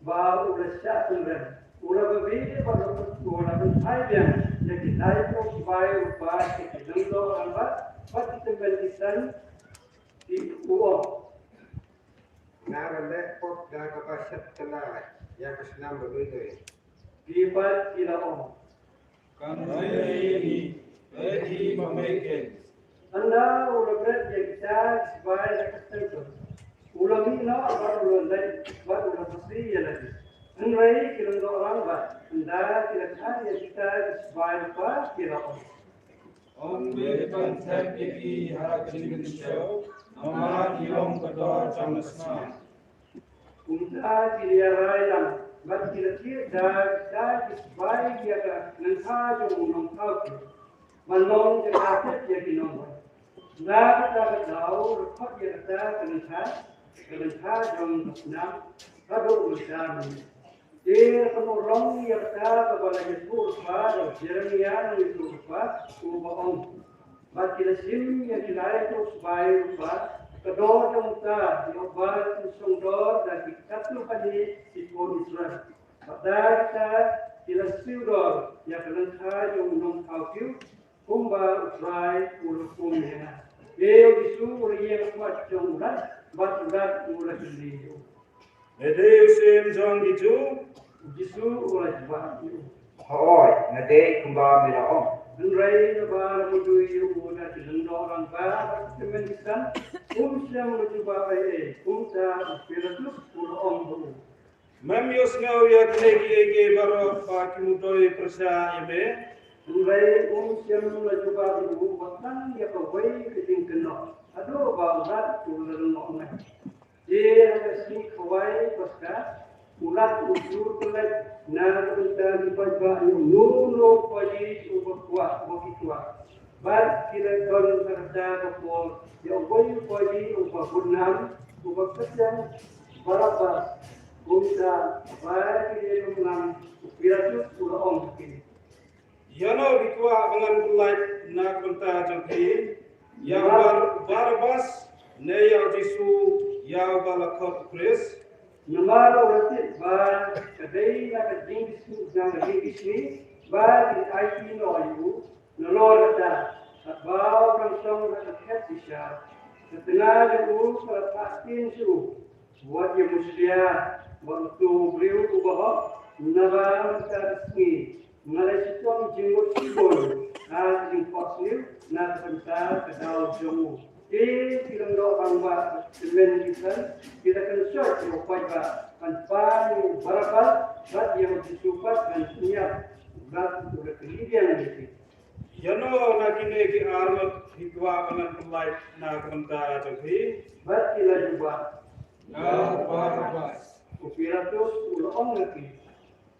ba u la shah pynrem, u la babe bad u la pynphai biang ïa ki laiphew shipai rupa sha ki lyngdoh rangbah bad ki tymmen ki san, te u ong. Nga la leh pop da kaba shet kylla ïa ka snam ba luid luid. Ki pat ki la ong. Kan rai ïa ngi, peit hi ba mei keiñ. Ynda u la bret ïa kita ki shipai na ka templ, u la mih noh bad u la leit bad u la pasi ïa lade. Hynrei ki lyngdoh rangbah ynda ki la khang ïa kita ki shipai rupa ki la ong. Ym dei ban thep ïa ki ha ka jingkynshew, namar ki long ka dor jong ka snam. Kumta ki la ïarai lang bad ki la thied da kita ki shipai ïa ka lyngkha jong u nongthaw khiew ban long jaka thep ïa ki nongrwai. Na kata ka daw la khot ïa kata ka lyngkha, ka lyngkha jong ka snam, haduh mynta mynne. Te ka mut long ïa kata kaba la ïathuh lypa da u Jeremaïah nongïathuh lypa, uba ong. Bad ki la shim ïa ki laiphew shipai rupa, ka dor jong uta, ïa uba la shongdor da ki katto katne shiphew Israel. Bad da kita ki la siew dor ïa ka lyngkha jong u nongthaw khiew, kumba U Trai u la hukum ïa nga. Te u Jisu u la ïeng ha khmat jong u rat, bad u rat u la kylli ïa u. Me dei u Syiem jong ki Jiw? U Jisu u la jubab ïa u. Hooid, nga dei kumba me la ong. Hynrei naba la mudui ïa u da ki lyngdoh rangbah bad ki tymmen ki san, um shym la jubab ei ei. Kumta u Pilatus u la ong ha u: Mem ïohsngew ïa kine kiei kiei baroh ba ki mudui pyrshah ïa me? Hynrei um shym la jubab ïa u wat tang ïa kawei ka jingkynnoh, haduh ba u Lat u la lyngngoh ngai. Te ha ka sngi kawei Paska, u Lat u jur pyllait na ka bynta ki paidbah ïa uno uno u khuaji uba kwah, uba ki kwah. Bad ki la don ha kata ka por ïa uwei u khuaji uba bun nam, uba kyrteng Barabbas. Kumta haba ki la ïalum lang, u Pilatus u la ong ha ki: Ïano phi kwah ba ngan pyllait na ka bynta jong phi? Ïa u Bar-, Barabbas, ne ïa u Jisu, ïa uba la khot u Khrist? Namar u la tip ba ka dei na ka jingbishni, na ka jingbishni ba kin aiti noh ïa u. Nalor kata, katba u dang shong ha ka khet bishar, ka tnga jong u ka la phah ktien sha u: Wat ïa mushlia bad uto u briew uba hok, naba mynta ka sngi nga la shitom jingmut shibun ha ka jingphohsniew na ka bynta ka daw jong u. Te ki lyngdoh rangbah bad ki tymmen ki san ki la kynshoh ïa u paidbah ban pan ïa u Barabbas, bad ïa u Jisu pat ban pynïap. Bad u la kylli biang ïa ki: Ïano na kine ki ar ngut phi kwah ba ngan pyllait na ka bynta jong phi? Bad ki la jubab: Ïa u Barabbas. U Pilatus u la ong ha ki: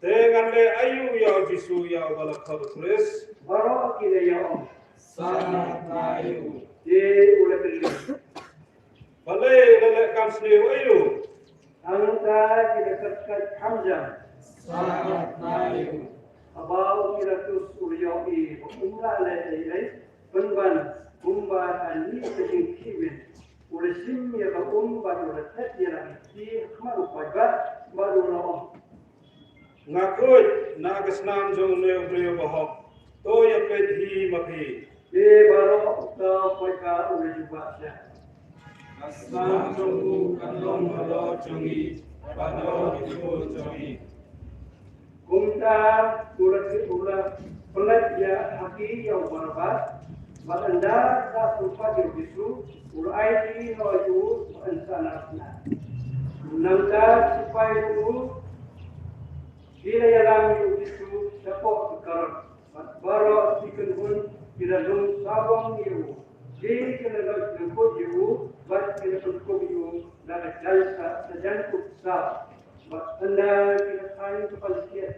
Te ngan leh aïu ïa u Jisu, ïa uba la khot u Khrist? Baroh ki la ïa ong: Sah na tnga ïa u. Te u la kylli: Balei la leh kam sniew aïu? Hangta ki la kyrkhat khamjam: Sah na tnga ïa u. Haba u Pilatus u la ïohi ba um lah leh ei ei, pynban kumba ha kane ka jingkhih win, u la shim ïa ka um bad u la thet ïa la ki kti ha khmat u paidbah bad u la ong: Nga khuid na ka snam jong une u briew bahok. To ïa peit hi ma phi. Te baroh uta u paidbah u la jubab shai: Ka snam jong u kan long halor jong ngi bad halor ki khun jong ngi. Kumta u la, u la pyllait ïa ha ki ïa u Barabbas, bad ynda u la pynpat ïa u Jisu, u la aiti noh ïa u ban sah na tnga. Nangta ki sipai jong u ki la ïalam ïa u Jisu shapoh ka karod, bad baroh ki kynhun ki la lum sawdong ïa u. Ki la leit lyngkhuid ïa u bad ki la pynkup ïa u da ka jaiñ sa, ka jaiñkup saw. Bad ynda ki la thaiñ ka pansngiat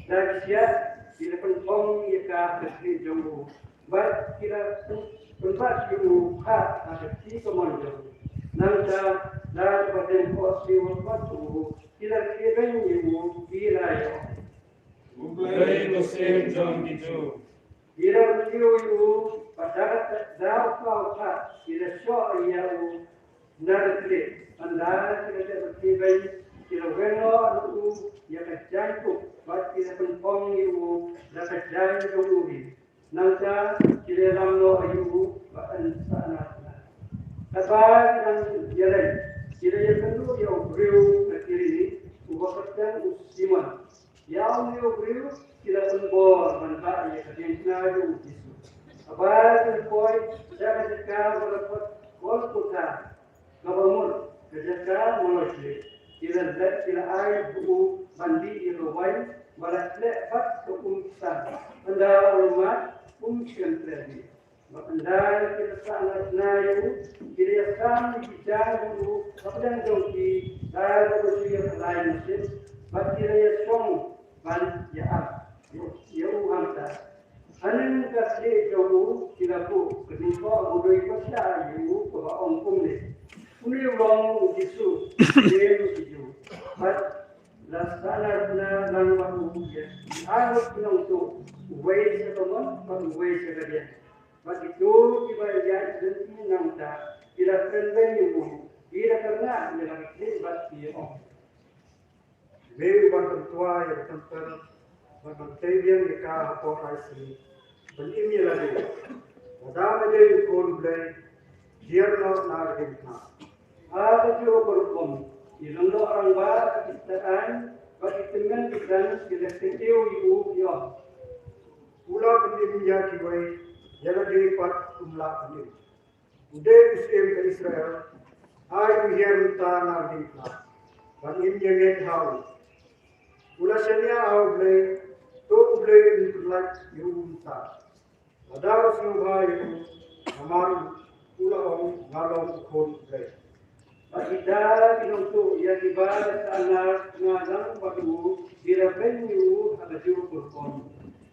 da ki siat, ki la pynpong ïa ka ha ka khlieh jong u. Bad ki la pyn-, pynbat ïa u ha ka kti kamon jong u. Nangta da kaba dang phohsniew ha khmat jong u, ki la khie beiñ ïa u, ki la ïa ong: U Blei u Syiem jong ki Jiw. Ki la kyntiew ïa u, bad da kata da u khlaw u thad ki la shoh ïa u na ka khlieh. Ynda ki la dep khie beiñ, ki la weng noh na u ïa ka jaiñkup, bad ki la pynpong ïa u da ka jaiñ jong u hi. Nangta ki la ïalam noh ïa u ban sah na tnga. Katba ki dang ïaleit, ki la ïakynduh ïa u briew na Kirini uba kyrteng u Simon. Ïa une u briew ki la pynbor ban bah ïa ka diengphna jong u Jisu. Haba ki la poi sha ka jaka ba la khot Golgotha, kaba mut ka jaka maloit lieh, ki la leh, ki la ai ha u ban dih ïa ka waiñ ba la khleh bad ka um ksan. Ynda u la mad, um shym treh bha. Bad ynda ki la sah na tnga ïa u, ki la ïasam ïa ki jaiñ jong u hapdeng jong ki da kaba shu ïa pynlait mynsiem, bad ki la ïashong ban ïa ap ïa u hangta. Haneng ka khlieh jong u ki la buh ka jingthoh mudui pyrshah ïa u kaba ong kumne: Une u long u Jisu, u Syiem ki Jiw. Bad la sah na tnga lang bad u ïa ki arngut ki nongtuh, uwei sha kamon bad uwei sha kadiang. Bad kito kiba ïaid lynti na uta ki la kren beiñ ïa u, ki la kyrngah ïa la ki khlieh bad ki ong: Me u ban pyntwa ïa ka templ bad ban tei biang ïa ka hapoh lai sngi, ban im ïa lade. Lada me dei u Khun u Blei, dier noh na ka diengphna. Ha kajuh ka rukom ki lyngdoh rangbah, ki stad aiñ Bad ki tymmen ki than ki la kynnoh ïa u, ki ong, u la pynim ïa kiwei, ïa lade pat um lah pynim. U dei u syiem ka Israel. Ai u hiar mynta na diengphna, bad ngin ïa ngeit ha u. U la shaniah ha U Blei, to U Blei un pyllait ïa u mynta. Lada u sngewbha ïa u, namar u la ong, nga long u khun U Blei. Bad kita ki nongtuh ïa kiba la sahnarphna lang bad u, ki la beiñ ïa u ha kajuh ka rukom.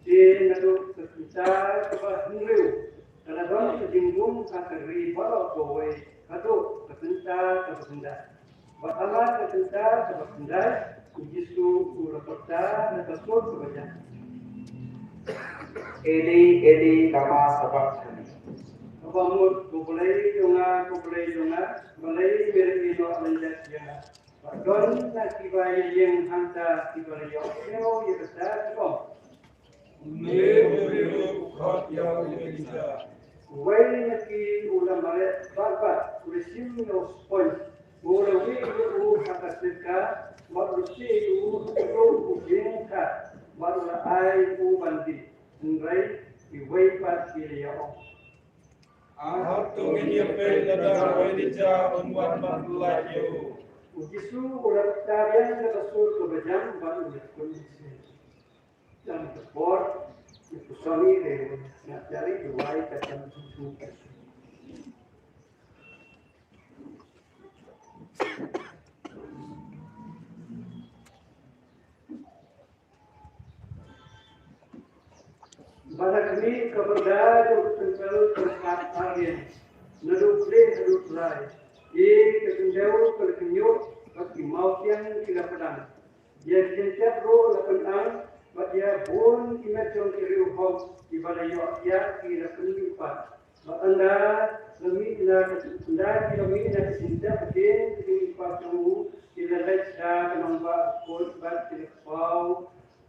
Te naduh ka kynta kaba hynriew ka la don ka jingbun ha ka ri baroh kawei, haduh ka kynta kaba khyndai. Bad ha ka kynta kaba khyndai, U Jisu u la pyrta da ka sur kaba jan, "Eli, Eli, lama sabakthani?" Kaba mut, "Ko Blei jong nga, ko Blei jong nga, balei me la ïehnoh lyndet ïa nga?" Bad don na kiba ïeng hangta kiba la ïohsngew ïa kata, ki ong, "Une u briew u khot ïa u Elijah." Uwei na ki u la mareh bad bad, u la shim ïa u sponge, u la wih ïa u ha ka sirka, bad u la shim ïa u ha u jingkha, bad u la ai ïa u ban dih. Hynrei kiwei pat ki la ïa ong, "Hato ngin ïa peit lada u Elijah un wan ban pyllait ïa u?" U Jisu u la pyrta biang da ka sur kaba jan bad u la kut isynei. Jan ka por, u Sony de na jari duwai ka jan Jisu. Ba la khmih ka pyrda jong ka templ ka la kat arliang, naduh pdeng haduh prai. Ïa ka khyndew ka la kynñiuh, bad ki mawsiang ki la pdang. Ïa ki jyntiat ruh la pynang, bad ïa bun ki met jong ki riewhok kiba la ïoh ïa ki la pynmih pat. Bad ynda la mih na ka, ynda ki la mih na ka jyntiat hadien ka jingpang jong u, ki la leit sha ka nongbah bakhuid bad ki la paw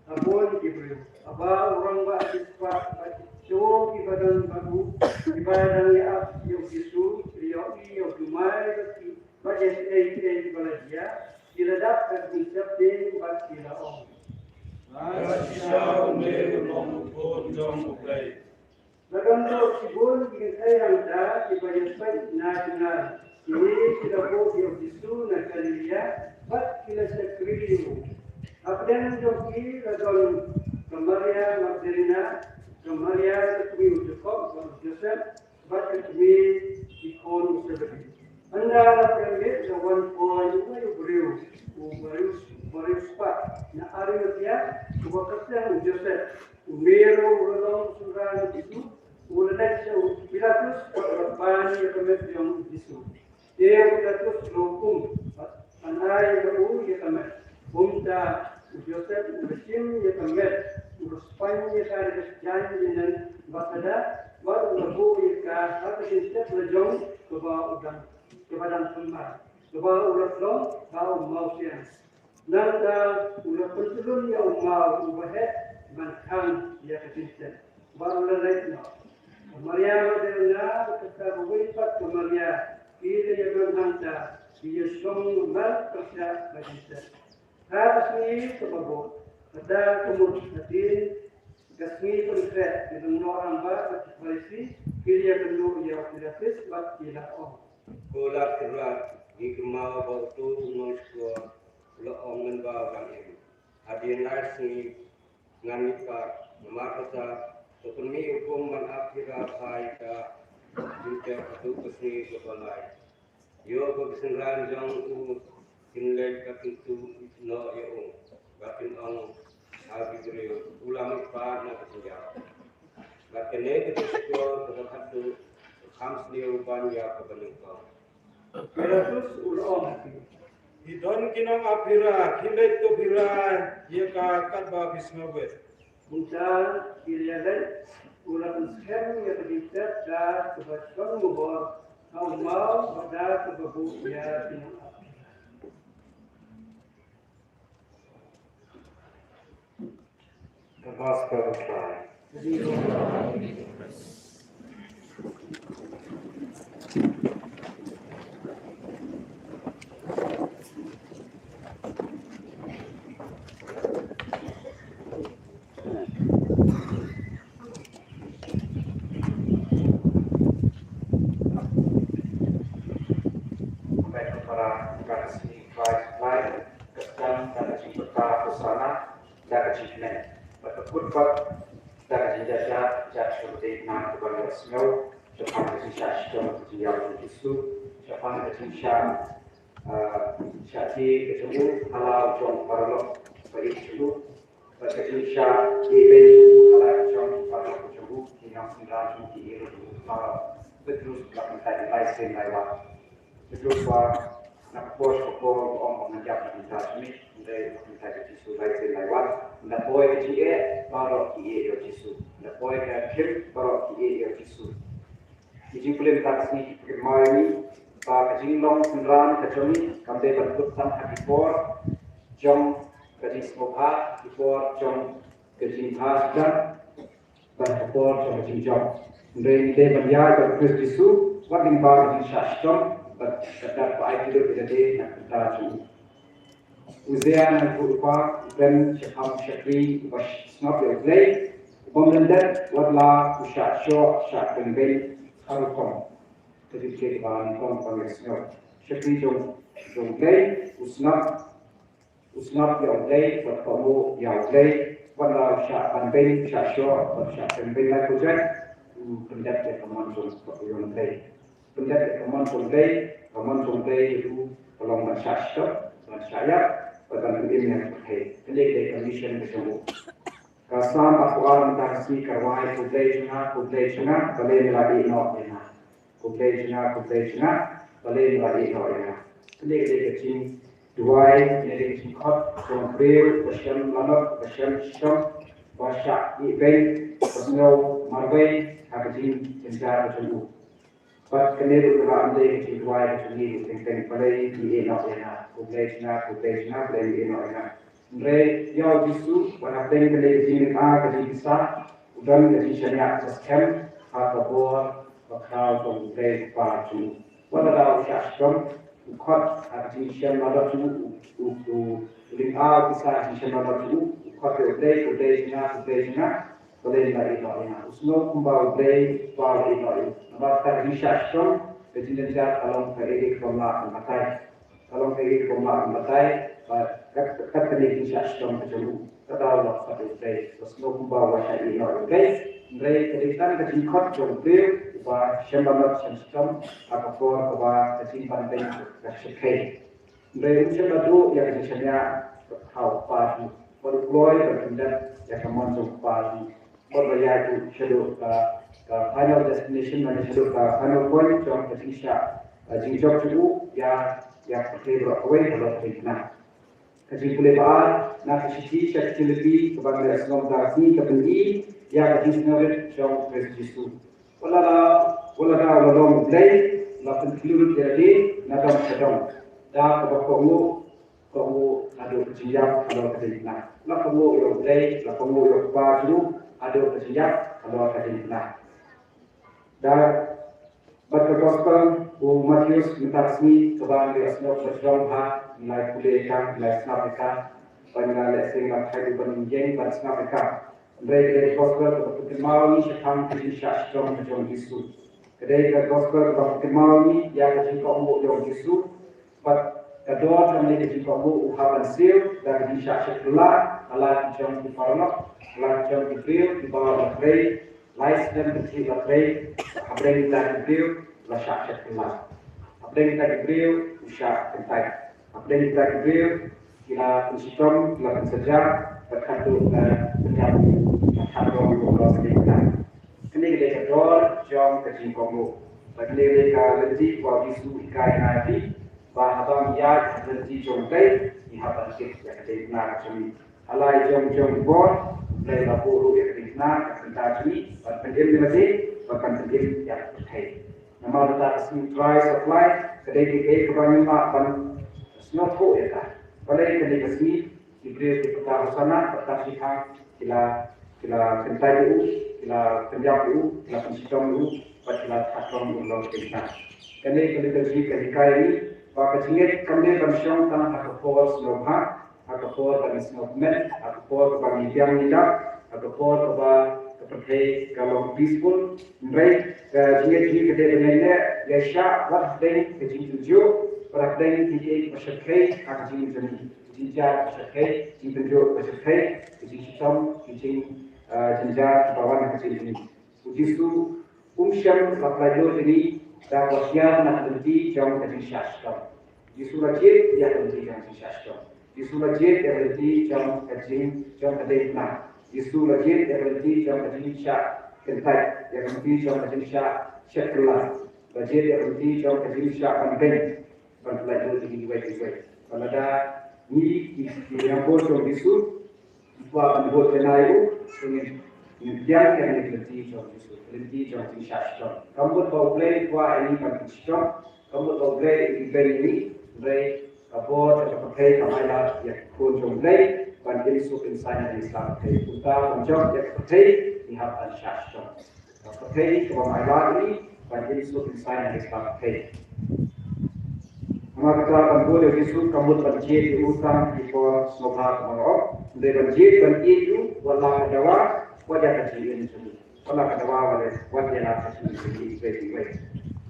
ha bun ki briew. Haba u rangbah shispah bad kito kiba don bad u, kiba dang ïa ap ïa u Jisu, ki la ïohi ïa u jumai bad ki, bad ïa kiei kiei kiba la jia, ki la dap ha ka jingsheptieng bad ki la ong, "Shisha une u long u Khun jong U Blei." La don ruh shibun ki kynthei hangta kiba ïa peit na jngai, kiwei ki la buh ïa u Jisu na Galilea, bad ki la shakri ïa u. Hapdeng jong ki la don ka Maria Magdalena, ka Maria ka kmie u Jakob bad u Joseph, bad ka kmie ki khun u Zebedi. Ynda la pyrshah la wan poi uwei u briew, u briew, u briewspah na Arimathea, uba kyrteng u Joseph. Une ruh u la long u synran u Jisu, u la leit sha u Pilatus bad u la pan ïa ka met jong u Jisu. Te u Pilatus u la hukum ban ai ïa u ïa ka met. Kumta u Joseph u la shim ïa ka met, u la spaiñ ïa ka da ka jaiñ linen ba sada, bad u la buh ïa ka ha ka jingtep la jong kaba u dang, kaba dang thymmai, kaba u la pynlong ha u mawsiang. Nangta u la pyntylun ïa u maw uba heh ban khang ïa ka jingtep, bad u la leit noh. Ka Maria Magdalena bad kata kawei pat ka Maria, ki la ïadon hangta, ki ïashong bad pyrshah ka jingtep. Ha ka sngi kaba bud, kata ka mut hadien ka sngi pynkhreh, ki nongïalam bad ki Pharisi ki la ïakynduh ïa u Pilatus bad ki la ong, "Ko Lat Kynrad, ngi kynmaw ba uto u nongshukor u la ong mynba u dang im, 'Hadien lai sngi ngan mihpat.' Namar kata, to pynmih hukum ban ap phira bha ïa ka jingtep haduh ka sngi kaba lai." Ïoh ba ki synran jong u kin leit bad kin tuh noh ïa u, bad kin ong ha ki briew, "U la mihpat na ka jingïap." Bad kane ka dei ka shukor kaba khatduh, ka kham sniew ban ïa kaba nyngkong. Pilatus u la ong ha ki, "Ki don ki nong ap phira, khie leit to phira ïa ka katba phi sngewbha." Kumta ki la leit, u la pynskhem ïa ka jingtep da kaba shon mohor ha u maw bad da kaba buh ïa ki nong ap phira. The Gospel of Christ. Amen. Bad ka kut pat da ka jingjahjah, jah sha ka dei na ka ban ïohsngew shaphang ka jingshah shitom ka jingïap jong u Jisu, shaphang ka jingshah, ah, shah ïing ka jong u ha la u jong u paralok ba ïeit jong u, bad ka jingshah ïehbeiñ jong u ha la u jong u paralok jong u, ki nongshynrang jong u, ki ïeit jong u, ki paralok. Bad Petrus la kyntait lai sien lai wat. Petrus ba na ka por sha ka por ba ong ba ngan ïap na ka bynta jong me, hynrei na ka bynta jong u Jisu lai sien lai wat. Ynda poi ka jingeh, baroh ki ïeit ïa u Jisu. Ynda poi ka khim, baroh ki ïeit ïa u Jisu. Ki jingpule mynta ka sngi ki pynkynmaw ïa ngi ba ka jinglong synran ka jong ngi kam dei ban kut tang ha ki por jong ka jingsngewbha, ki por jong ka jingbha sdang, bad ka por jong ka jingjop. Hynrei ngi dei ban ïaid bad u Khrist Jisu wat lyngba ka jingshah shitom, bad ka dak ba ai kyllut ïa lade na ka bynta jong u. U Usia na u kpa u kren shaphang u shakri uba sngap ïa U Blei, u bym lyndet wat la u shah shoh shah kynbeiñ ha rukom. Ka jingkren ba nyngkong ba ngi sngap. Shakri jong, jong U Blei, u sngap, u sngap ïa U Blei, bad kohnguh ïa U Blei, wat la u shah ban beiñ, u shah shoh, bad u shah kynbeiñ lai project, u pyndep ïa ka mon jong, jong U Blei. Pyndep ïa ka mon jong U Blei, ka mon jong U Blei ïa u ka long ban shah shitom, ban shah ïap, bad ban pynim ïa ka pyrthei. Kane ka dei ka mission ka jong u. Ka Salm arphew ar mynta ka sngi ka rwai, Ko Blei jong nga, Ko Blei jong nga, balei me la ïeh noh ïa nga. Ko Blei jong nga, Ko Blei jong nga, balei me la ïeh noh ïa nga. Kane ka dei ka jingduwai, kane ka dei ka jingkhot jong u briew ba shem lanot, ba shem shitom, ba shah ïehbeiñ, ba sngew marwei ha ka jingjynjar ka jong u. Bad kane ruh ka lah ban dei ka jingduwai ka jong ngi ruh teng teng, balei me ïeh noh ïa nga, Ko Blei jong nga, Ko Blei jong nga, balei me ïeh noh ïa nga. Hynrei ïa u Jisu, wat hapdeng kane ka jinglynga ka jingpisa, u don ka jingshaniah ka skhem ha ka bor bakhraw jong U Blei u Kpa jong u. Wat lada u shah shitom, u khot ha ka jingshem nadong jong u, u, u, u lynga u pisa ha ka jingshem nadong jong u, u khot ïa U Blei, Ko Blei jong nga, Ko Blei jong nga, balei me la ïeh noh ïa nga. U sngew kumba U Blei u Kpa u la ïeh noh ïa u. Namar kata ka jingshah shitom, ka jingjynjar ka long kaei kaei kaba ym lah ban batai. Ka long kaei kaei kaba ym lah ban batai, bad kat, kat kane ka jingshah shitom ka jong u, ka daw la khot ïa U Blei. Ka sngew kumba u la shah ïeh noh ïa U Blei. Hynrei ka dei tang ka jingkhot jong u briew uba shem lanot shem shitom ha ka por kaba ka jingbanbeiñ ka shyrkhei. Hynrei um shym la duh ïa ka jingshaniah ha u kpa jong u. Bad u kloi ban pyndep ïa ka mon jong u kpa jong u. Bad ba ïaid u shaduh ka, ka final destination, lane shaduh ka final point jong ka jingshah, ka jingjop jong u ïa, ïa ka pyrthei baroh kawei halor ka diengphna. Ka jingpule ba ar, na ka shithi sha ki Philippi kaba ngi la sngap mynta ka sngi ka pyni ïa ka jingsngewrit jong u Khrist Jisu. Wat la, wat la u la long U Blei, u la pynkhlur ïa lade na dong sha dong. Da kaba kohnguh, kohnguh haduh ka jingïap halor ka diengphna. La kohnguh ïa U Blei, la kohnguh ïa u Kpa jong u haduh ka jingïap halor ka diengphna. Da bad ka gospel u Mathaios mynta ka sngi kaba ngi la sngap ba jrong bha, ngi la pule ïa ka, ngi la sngap ïa ka, ba ngi la leh seng la thait u ban ïeng ban sngap ïa ka. Hynrei ka dei ka gospel kaba pynkynmaw ïa ngi shaphang ka jingshah shitom ka jong u Jisu. Ka dei ka gospel kaba pynkynmaw ïa ngi ïa ka jingkohnguh jong u Jisu. Bad ka dor jong kane ka jingkohnguh u hap ban siew da ka jingshah shet kylla ha la ki jong ki paralok, ha la ki jong ki briew kiba la trei lai snem, ki la trei hapdeng kita ki briew la shah shet kylla. Hapdeng kita ki briew u shah kyntait. Hapdeng kita ki briew ki la pynshitom, ki la pynsaja, bad katto ka pynjah ka thad rong ruh ka la sdang. Kane ka dei ka dor jong ka jingkohnguh. Bad kane ka dei ka lynti kaba u Jisu u hikai ïa ngi ba haba ngi ïaid ha ka lynti jong U Blei, ngi hap ban tip ïa ka diengphna ka jong ngi. Ha la i jong jong i bor, U Blei u la buh ruh ïa ka diengphna ka bynta jong ngi, ban pynim ïa lade, bad ban pynim ïa ka pyrthei. Namar kata ka sngi Trials of Life ka dei kaei kaei kaba ngim lah ban sngewthuh ïa ka. Balei kane ka sngi ki briew ki pyrta Hosana, pyrta Shithang, ki la, ki la kyntait ïa u, ki la pynïap ïa u, ki la pynshitom ïa u, bad ki la thad rong ïa u halor ka diengphna. Kane ka liturgy ka hikai ïa ngi ba ka jingngeit kam dei ban shong tang ha ka por sngewbha, ha ka por ba ngi sngewkmen, ha ka por ba ngi biang ngi dap, ha ka por ba ka pyrthei ka long peaceful. Hynrei ka jingngeit jong ngi ka dei ban ïaineh ïaishah wat hapdeng ka jingtynjuh, wat hapdeng kiei kiei kiba shyrkhei ha ka jingim jong ngi. jynjar ba shyrkhei, jingpynjot ba shyrkhei, ka jingshitom, ka jing, ah, jynjar kaba wan ha ka jingim. U Jisu um shym la pynlait ïa ngi da kaba hiar na ka lynti jong ka jingshah shitom. Jisu la jied ïa ka lynti jong ka jingshah shitom. Jisu la jied ïa ka lynti jong ka jing, jong ka dei na. Jisu la jied ïa ka lynti jong ka jingshah kyntait, ïa ka lynti jong ka jingshah shet kylla. La jied ïa ka lynti jong ka jingshah ban beiñ. Ban pynlait lut ïa ngi iwei pa iwei. Ba lada ngi ki, ki rangbor jong Jisu, ki kwah ban bud ïa u, to ngin, ngin pdiang ïa ka lynti jong Jisu, lynti jong jingshah shitom. Kam mut ba U Blei u kwah ïa ngi ban pynshitom, kam mut ba U Blei u beiñ ïa ngi, hynrei ka bor jong ka pyrthei kam ailad ïa ki khun jong U Blei ban im suk im saiñ ha ka pyrthei. Kumta ban jop ïa ka pyrthei, ngi hap ban shah shitom. Ka pyrthei kaba ailad ïa ngi ban im suk im saiñ ha ka pyrthei. Namar kata ban bud ïa u Jisu kam mut ban jied ïa u tang ki por sngewbha kaba nga ong. Hynrei ban jied ban ïeit ïa u wat la ka dawa, wat ïa ka jingim jong u. Wat la ka dawa, wat ïa, wat ïa la ka jingim jong u iwei pa iwei.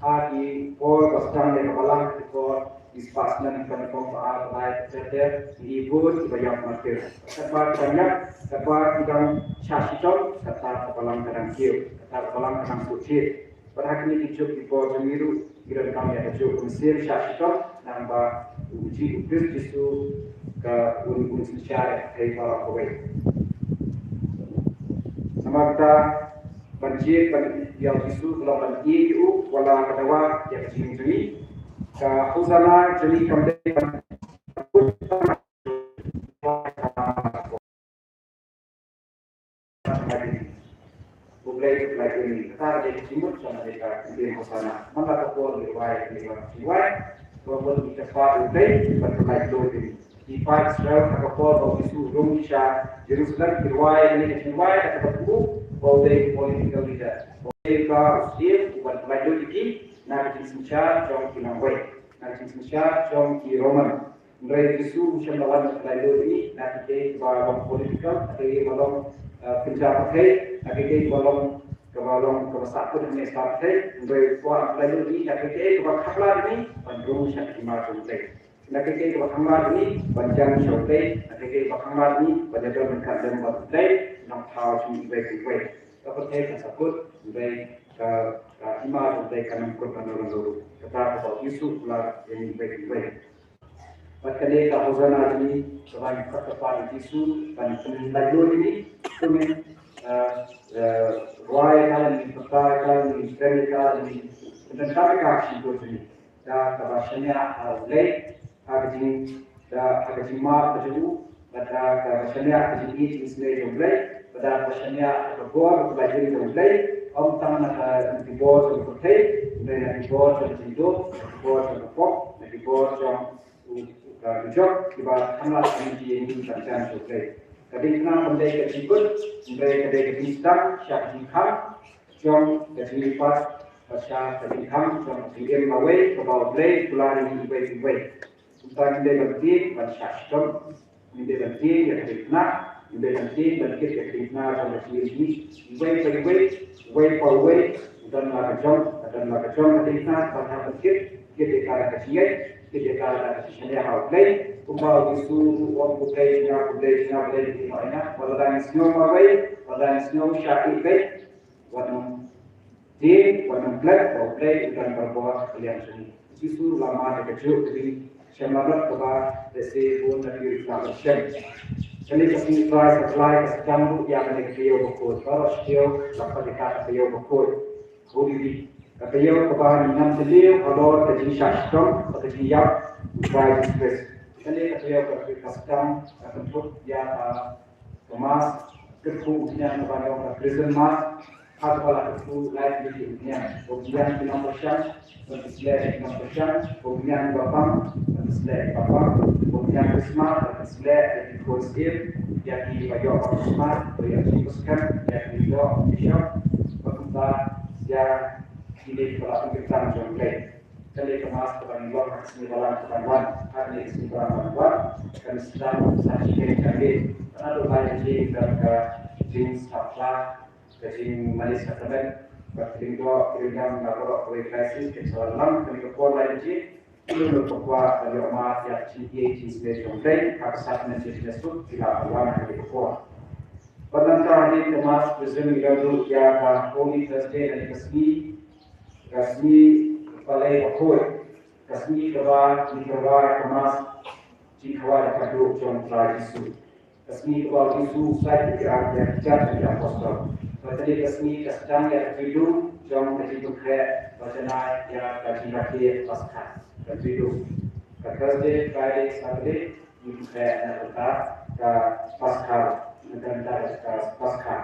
Ha ki por ba sdang ïa ka balang, ki por ki spah snem, ki por ba ar, ba lai, ter ter, ki bun kiba ïap martir. Katba ki dang ïap, katba ki dang shah shitom, kata ka balang ka dang kiew, kata ka balang ka dang suk thied. Bad ha kine ki juk ki por jong ngi ruh, ngi donkam ïa ka juk mynsiem shah shitom, namar ba u Ji-, u Khrist Jisu ka un, un synshar ïa ka pyrthei baroh kawei. Namar kata ban jied ban ïeit ïa u Jisu, ka long ban ïeit ïa u, wat la ka dawa ïa ka jingim jong ngi. Ka Hosanna jong ngi kam dei ban U Blei, U Blei, U Blei. Kata ka dei ka jingmut jong ka dei ka ktien Hosanna. Man la ka por ngi rwai, ngi rwai, ngi rwai. Ka por ngi kyrpad ïa U Blei ban pynlait lut ïa ngi. Ki paid Israel ha ka por ba u Jisu u rung sha Jerusalem ki rwai ïa kane ka jingrwai da kaba u, ba u dei political leader. Ba u dei uba u sdien uban pynlait lut ïa ki na ka jingsynshar jong ki nongwei, na ka jingsynshar jong ki Roman. Hynrei u Jisu um shym la wan ban pynlait lut ïa ngi na kiei kiei kiba long political, na kiei kiei kiba long, eh, pynjah pyrthei, na kiei kiei kiba long, kaba long kaba sahkut hangne sha pyrthei. Hynrei u kwah ban pynlait lut ïa ngi na kiei kiei kiba khanglad ïa ngi ban rung sha ka hima jong U Blei. Na kiei kiei kiba khanglad ïa ngi ban jan sha U Blei, na kiei kiei kiba khanglad ïa ngi ban ïadon ryngkat lem bad U Blei, Nongthaw jong ngi iwei pa iwei. Ka pyrthei kan sahkut, hynrei ka, ka hima jong U Blei kan ym kut hangno hangno ruh. Kata kaba u Jisu u kular ïa ngi iwei pa iwei. Bad kane ka Hosanna jong ngi, kaba ngi khot kyrpad ïa u Jisu ban pynlait lut ïa ngi, to ngin, eh, eh, rwai ïa ka, ngin pyrta ïa ka, ngin kren ïa ka, ngin pyndonkam ïa ka ha ka shyntur jong ngi. Da kaba shaniah ha U Blei, ha ka jing, da ha ka jingmap ka jong u, bad da kaba shaniah ha ka jingïeit jingisynei jong U Blei, bad da kaba shaniah ha ka bor kaba ïeit jong U Blei, ym tang na ka, na ki bor jong ka pyrthei, hynrei na ki bor jong ka jingdum, na ki bor jong ka pop, na ki bor jong u, u, ka dujok, kiba khanglad ïa ngi ban jan sha U Blei. Ka diengphna kam dei ka jingkut, hynrei ka dei ka jingsdang sha ka jingkhang jong ka jingmihpat, bad sha ka jingkhang jong ka jingim lawei kaba U Blei u kular ïa ngi iwei pa iwei. Kumta ngin dei ban tieng ban shah shitom, ngin dei ban tieng ïa ka diengphna, ngin dei ban tieng ban kit ïa ka diengphna jong ka jingim jong ngi. Iwei pa iwei, uwei pa uwei u don la ka jong, ka don la ka jong ka diengphna kaba ngi hap ban kit, kit ïa ka da ka jingngeit, kit ïa ka da ka jingshaniah ha U Blei. Kumba u Jisu u ong, ko Blei jong nga, ko Blei jong nga, balei phi ïehnoh ïa nga? Wat la dang sngew marwei, wat la dang sngew shah ïeit beit, wat nym tieng, wat nym klet ba U Blei u don barabor ha ka liang jong ngi. U Jisu u la mad ïa kajuh ka jingshem lanot kaba lehse bun na phi ruh phi la shem. Kane ka sngi Trai, sa Trai, ka sdang ruh ïa kane ka taïew bakhuid. Baroh shi taïew la khot ïa ka ka taïew bakhuid. Holy Week. Ka taïew kaba ngi ngam jylliew halor ka jingshah shitom bad ka jingïap u Trai Jisu Khrist. Kane ka taïew ka, ka sdang ka kynthup ïa ka, ka Mass, kyrkhu umphniang kaba ngi ong ka Chrism Mass, ha kaba la kyrkhu lai tylli ki umphniang. Ka umphniang ki nongkyrshan, ban pynsleh ïa ki nongkyrshan, ka umphniang kiba pang, ban pynsleh ïa kiba pang, ka umphniang Christmas, ban pynsleh ïa ki khun syiem, ïa kiba ïoh baptisma, ïa ki pyrshang, ïa ki ïoh bishop, bad kumta ïa kine kiba la pynkyntang jong U Blei. Kane ka Mass kaba ngi long ha ka sngi Balang kaban wan, ha kane ka sngi Balang kaban wan, kan sdang sa shiteng ka dei. Ka naduh lai baje kan ka jingstad phla, ka jingmane sakramen, bad ka jingdoh, ka jingdon na baroh kawei ka diocese, kan sa wan lang, kane ka por lai baje, Ïa ka Mass Presbyterian ïa ka Holy Thursday, ka sngi, ka sngi Palei Bakhuid, ka sngi kaba ngi kyrpad ïa ka Mass jingkhawai da ka duh jong U Trai Jisu. Ka sngi kaba U Jisu u said ïa ki ar ïa ki jar jong ki apostol. Bad kane ka sngi ka sdang ïa ka judu jong ka jingpynkhreh ba janai ïa ka jingrakhe Paskha. Ka judu, ka Thursday, Friday, Saturday, ngi pynkhreh na ka bynta ka Paskha, na ka bynta ka Paskha.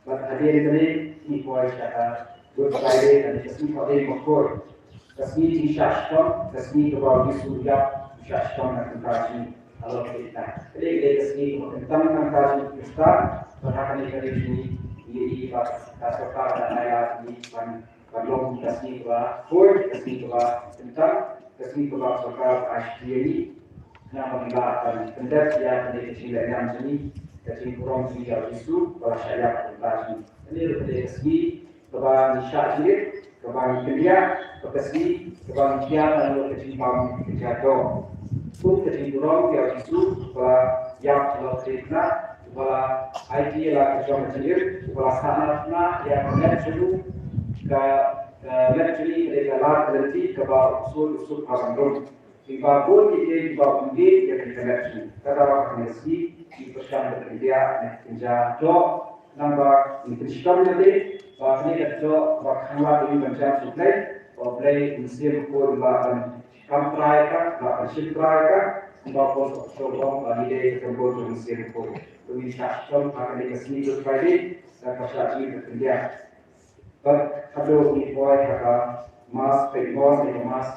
Bad hadien kane ngi poi sha ka Good Friday, kane ka sngi Palei Bakhuid, ka sngi jingshah shitom, ka sngi kaba U Jisu u ïap, u shah shitom na ka bynta jong ngi halor ka khlieh na. Kane ka dei ka sngi kaba kyntang na ka bynta jong ngi ki Khristan. Bad ha kane ka ri jong ngi ngi ïohi ba ka sorkar ka la ai lad ïa ngi ban ban long ka sngi kaba khuid, ka sngi kaba kyntang, ka sngi kaba sorkar ka ai sha ngi, namar ba ngi lah ban pyndep ïa kane ka jinglehniam jong ngi, ka jingburom jong ngi ïa U Jisu ba la shah ïap na ka bynta jong ngi. Kane ruh ka dei ka sngi kaba ngi shah jingit, kaba ngi kyndiah, bad ka sngi kaba ngi kiar halor ka jingbam ka jingïaid doh. Kum ka jingburom ïa U Jisu ba la ïap halor ka khlieh na, uba la aiti ïa la ka jong ka jingim, uba la sahnarphna ïa ka met jong u, ka, ka met jong ngi ka dei ka lad ka lynti kaba u suk u suk ha ban rung. Kiba bun ki dei kiba bun dei ïa ka met jong ngi. Ka daw ka ngi sngi ngi pyrshang ban kyndiah ne kynja doh, nangba ngi pynshitom ïa ka dei ba kane ka doh ba khang lad ïa ngi ban jam sha U Blei, ba U Blei u Mynsiem Bakhuid u lah ban kam trai ïa ka, u lah ban shim trai ïa ka, kumba u Apostol u ong ba ngi dei ka templ jong u Mynsiem Bakhuid. To ngin shah shitom ha kane ka sngi Good Friday, da ka shah jingkyndiah. Bad haduh ngi poi ha ka Mass, peit mo, ne ka Mass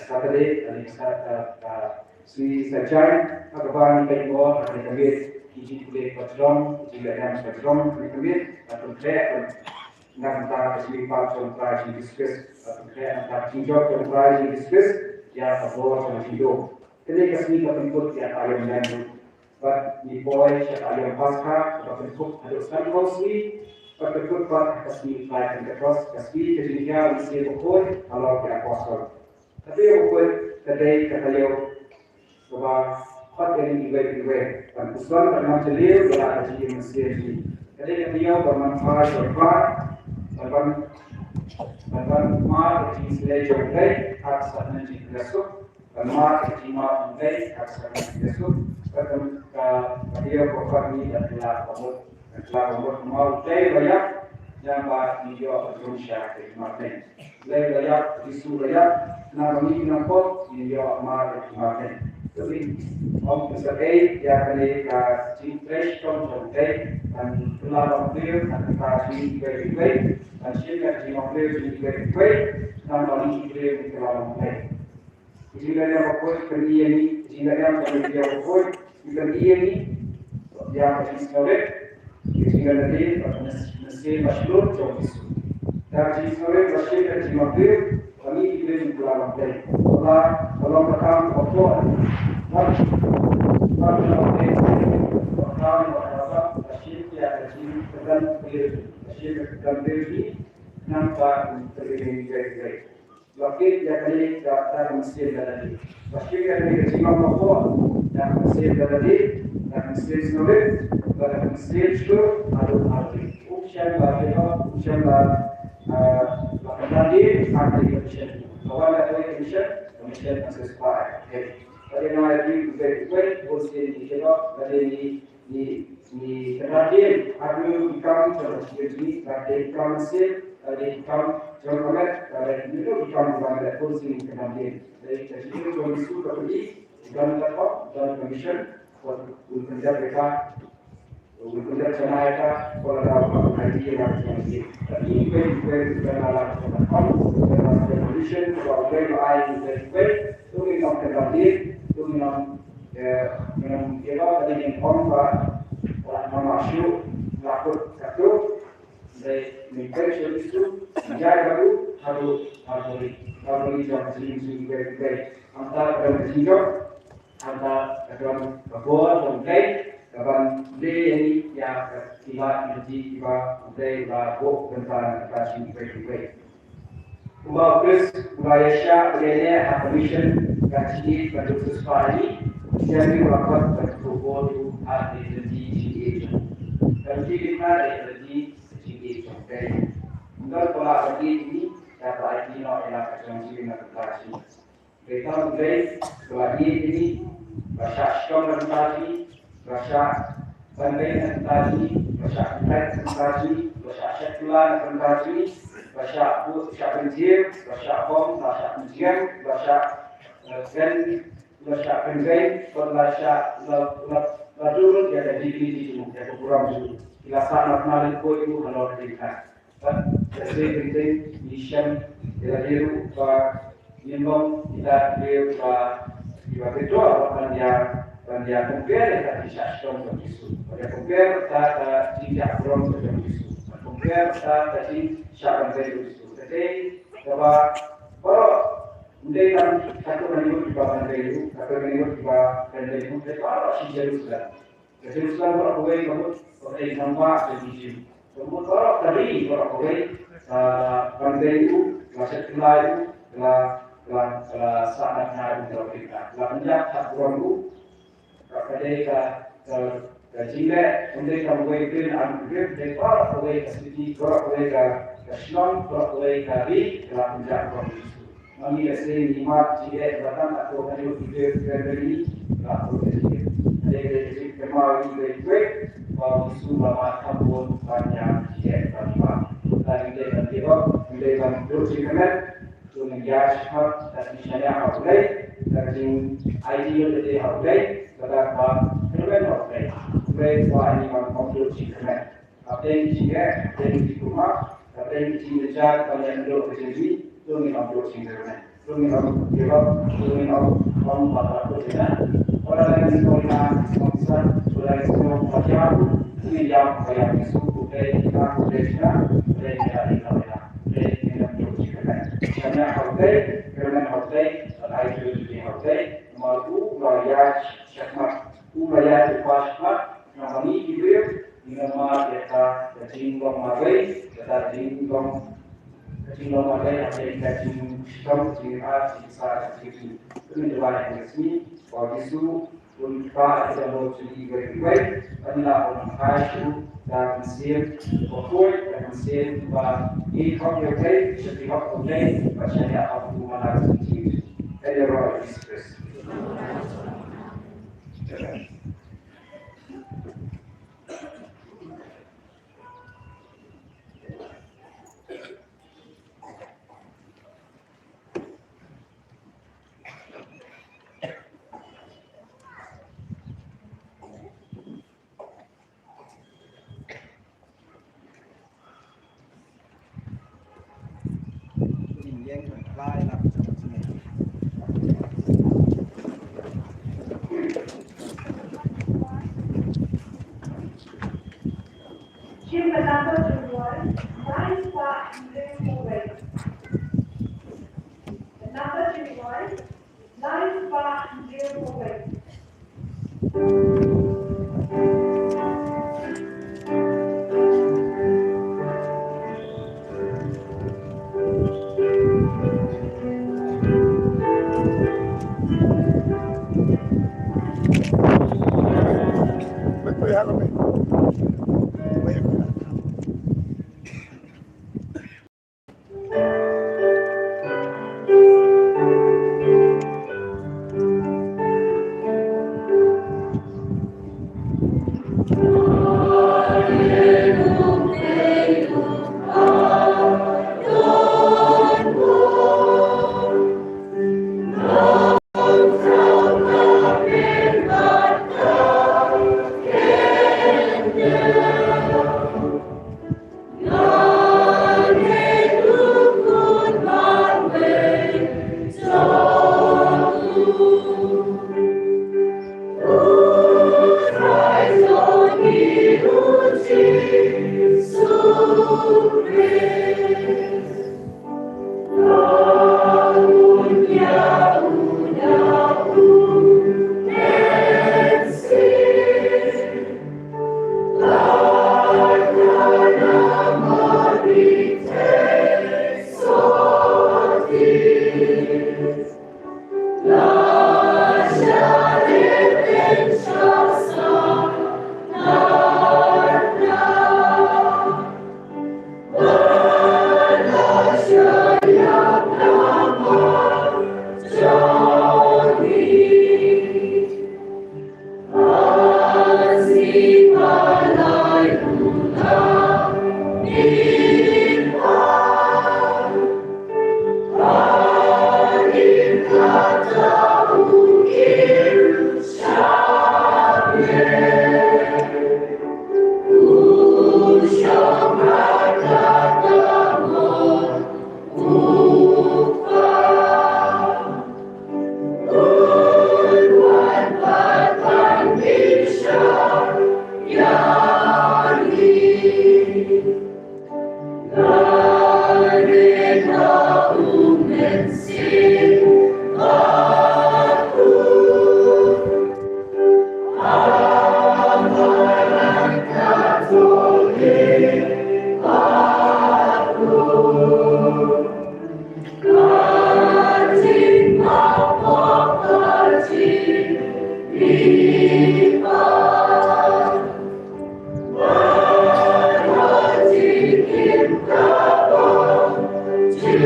Saturday, ne ka Sat-, ka, ka Sngi Saitjaiñ, ha kaba ngi peit mo ha kane ka miet ki jingpule ba jrong, ki jinglehniam ba jrong ha kane ka miet, bad pynkhreh na ka bynta ka jingpang jong U Trai Jisu Khrist, bad pynkhreh na ka bynta ka jingjop jong U Trai Jisu Khrist ïa ka bor jong ka jingdum. Kane ka sngi ka pynkut ïa ka aïom lem ruh. Bad ngi poi sha ka aïom Paskha kaba kynthup haduh sanphew sngi, bad kynthup pat ha ka sngi Trai Pentekost, ka sngi ka jinghiar u Mynsiem Bakhuid halor ki apostol. Ka taïew bakhuid ka dei ka taïew kaba khot ïa ngi iwei pa iwei ban puson bad ban jylliew ïa la ka jingim mynsiem jong ngi. Ka dei ka taïew ban manphai ïa U Trai, ban ban ban ban mad ïa ka jingsngewlem jong U Blei ha ka sah ka jingpynïasuk, ban mad ïa ka jingmap jong U Blei ha ka sah ka jingpynïasuk, bad ka, ka, ka taïew kaba khot ïa ngi da ka kylla kaba mut. Ka kylla kaba mut namar U Blei u la ïap, ïa ba ngin ïoh ban rung sha ka jingmap ne. U Blei u la ïap, U Jisu u la ïap, namar ba ngi ki nongpop ngin ïoh mad ïa ka jingmap ne. To ngin ym pynsaphriang ïa kane ka jingtrei shitom jong U Blei, ban kylla ban pyrshang ha ka bynta jong ngi iwei pa iwei, ban shim ïa ka jingmap jong ngi iwei pa iwei, namar ba ngi ki briew ngi kylla ban pyrshang. Ka jinglehniam bakhuid ka pyni ïa ngi, ka jinglehniam jong ka taïew bakhuid ka pyni ïa ngi ïa ka jingsngewrit, ka jinglehniam bad ka mynsiem ba shlur jong U Jisu. Da ka jingsngewrit ba shim ïa ka jingmap, ba ngi ki briew ngi kylla ban pyrshang. Ba, ba long ka kam kaba khraw. Ba, ba ka long ka kam kaba khraw, ba shim ïa ka jingkyrdan briew, ba shim ïa ka kyrdan briew jong ngi, nangta ka jingkyrdan briew. Ba kit ïa kane ka, da ka mynsiem da lade. Ba shim ïa kane ka jingmap bakhuid da ka mynsiem da lade, da ka mynsiem sngewrit, bad da ka mynsiem shlur haduh haduh. Um shym la jubab, um shym la, ah, la kynran dien ha kane ka mission. Ka wan da kane ka mission, ka mission kan sa spah. Bad ïa ngi, ïa ngi, ïa ngi, ïa ngi, ïa ngi, Ngi, ngi kynran dien ha ki kam jong ka jingim, lada ki kam mynsiem, lada ki kam jong ka met, lada ki kam jong ka met, bun sien ngi kynran dien. Lada ka jingim jong u Jisu ka pyni, don ka thok, don ka mission, bad un pyndep ïa ka, un pyndep janai ïa ka, ko lada ka pyni ïa ka jingim. Tapi iwei iwei ka la la ka mission, ka la iwei iwei, to ngin ym kynran dien, to ngin ym Ïa, ngin ym, ïa, ba ka dei ngin ong ba, ba, ba ma shu la kut katto, dei ngin peit sha u Jisu, ngin ïaid bad u, haduh, haduh ri, haduh ri jong ka jingim jong ngi iwei pa iwei. Hangta ka don ka jingjop, hangta ka don ka bor jong U Blei, kaban leh ïa ngi ïa ka, kiba, ïa ki, kiba U Blei u la buh bynta na ka bynta jong ngi iwei pa iwei. Kumba u Khrist u la ïaishah bad ïaineh ha ka mission, ka jingïeit ba duk shisha ïa ngi, ïa ngi ruh la khot ban kyrkhu ïa u ha ka lynti jingïeit jong u. Ka lynti jong u ka dei ka lynti jingïeit jong u. Ym don ba lah ban ïeit ïa ngi, ïa ba ai ngi noh ïa la ka jong jingim na ka bynta jong ngi. Dei tang U Blei, ba la ïeit ïa ngi, ba shah shitom na ka bynta jong ngi, ba shah ban beit na ka bynta jong ngi, ba shah kyntait na ka bynta jong ngi, ba shah shet kular na ka bynta jong ngi, ba shah buh, shah pynjhier, ba shah bom, ba shah pynjngiam, ba shah, eh, kren, ba shah kynrei, ba la shah, la, la, la dur ïa ka dignity jong u, ïa ka burom jong u. Ki la sah na ka bynta lyngkhuh u halor ka diengphna. Bad ka sien bynta ngi shem ïa lade ruh ba ngin long kita ki briew ba, kiba kynduh ban ïa, ban ïa compare ïa ka jingshah shitom jong u Jisu, ban ïa compare ïa ka jingshah burom jong u Jisu, ban compare ïa ka jingshah ban beit jong u Jisu. Ka dei kaba baroh, ym dei tang katto katne ngut kiba ban beit ruh, katto katne ngut kiba ban beit ruh, dei baroh shi Jerusalem. Ka Jerusalem baroh kawei ka mut ka dei nongbah jong ki Jiw. Ka mut baroh ka ri baroh kawei ka ban beit u, ka shet kular u, ka, ka, ka sah na ka bynta u Blei, ka la pynjah ka burom u. Ka, ka dei ka, ka, ka jingleh, ym dei tang uwei u briew, ar u briew, dei baroh kawei ka city, baroh kawei ka, ka shnong, baroh kawei ka ri, ka la pynjah ka burom u Jisu. Ma ngi lehse ngi mad jingeh ba tang katto katne ngut ki briew ki kren bad ngi, la pynjah jingeh. Dei, dei, dei, dei, kynmaw ïa ngi uwei uwei ba u Jisu u la mad kham bun ban ïa jingeh ba ngi mad. Te ngi dei ban give up, ngi dei ban duh jingkyrmen, to ngin ïaid shakhmat da ka jingshaniah ha U Blei, da ka jingaiti ïa lade ha U Blei, bad da kaba kyrmen ha U Blei. U Blei u kwah ïa ngi ban ym duh jingkyrmen. Hapdeng ki jingeh, hapdeng ki jingkup, hapdeng ki jingjynjar ba ngi ïoh ka jingmih, to ngin ym duh jingkyrmen. To ngin ym give up, to ngin ym, ym pat kut ïa. Wat la ngin ïoh ïa ka jingmih, wat la ngin ïoh ïa ka jingmih, to ngin ïam ba ïa ka jingmih, to ngin ïa ka jingmih, to ngin ïa ka jingmih, to ngin ym duh jingkyrmen. Shaniah ha U Blei, kyrmen ha U Blei, bad ai juh juh ha U Blei, namar u la ïaid shakhmat, u la ïaid shakhmat, namar ngi ki briew, ngi la mad ïa ka, ka jinglong marwei, ka jinglong, ka jinglong marwei, ka jing, ka jingshitom, ka jingïaid, ka jingïaid, ka jingïaid. Te ngin duwai ha kane ka sngi, ba u Jisu un kyrpad ïa ki dohnud jong ngi iwei pa iwei, ba ngin lah ban pynheh shuh da ka mynsiem bakhuid, da ka mynsiem ba ngi hok ïa U Blei, sha ki hok U Blei, bad shaniah ha u man la ka jingim. Ïa U Jisu Khrist. Jim, the number to one, nine spot, zero four eight. The number to one, nine spot, zero four eight. Ha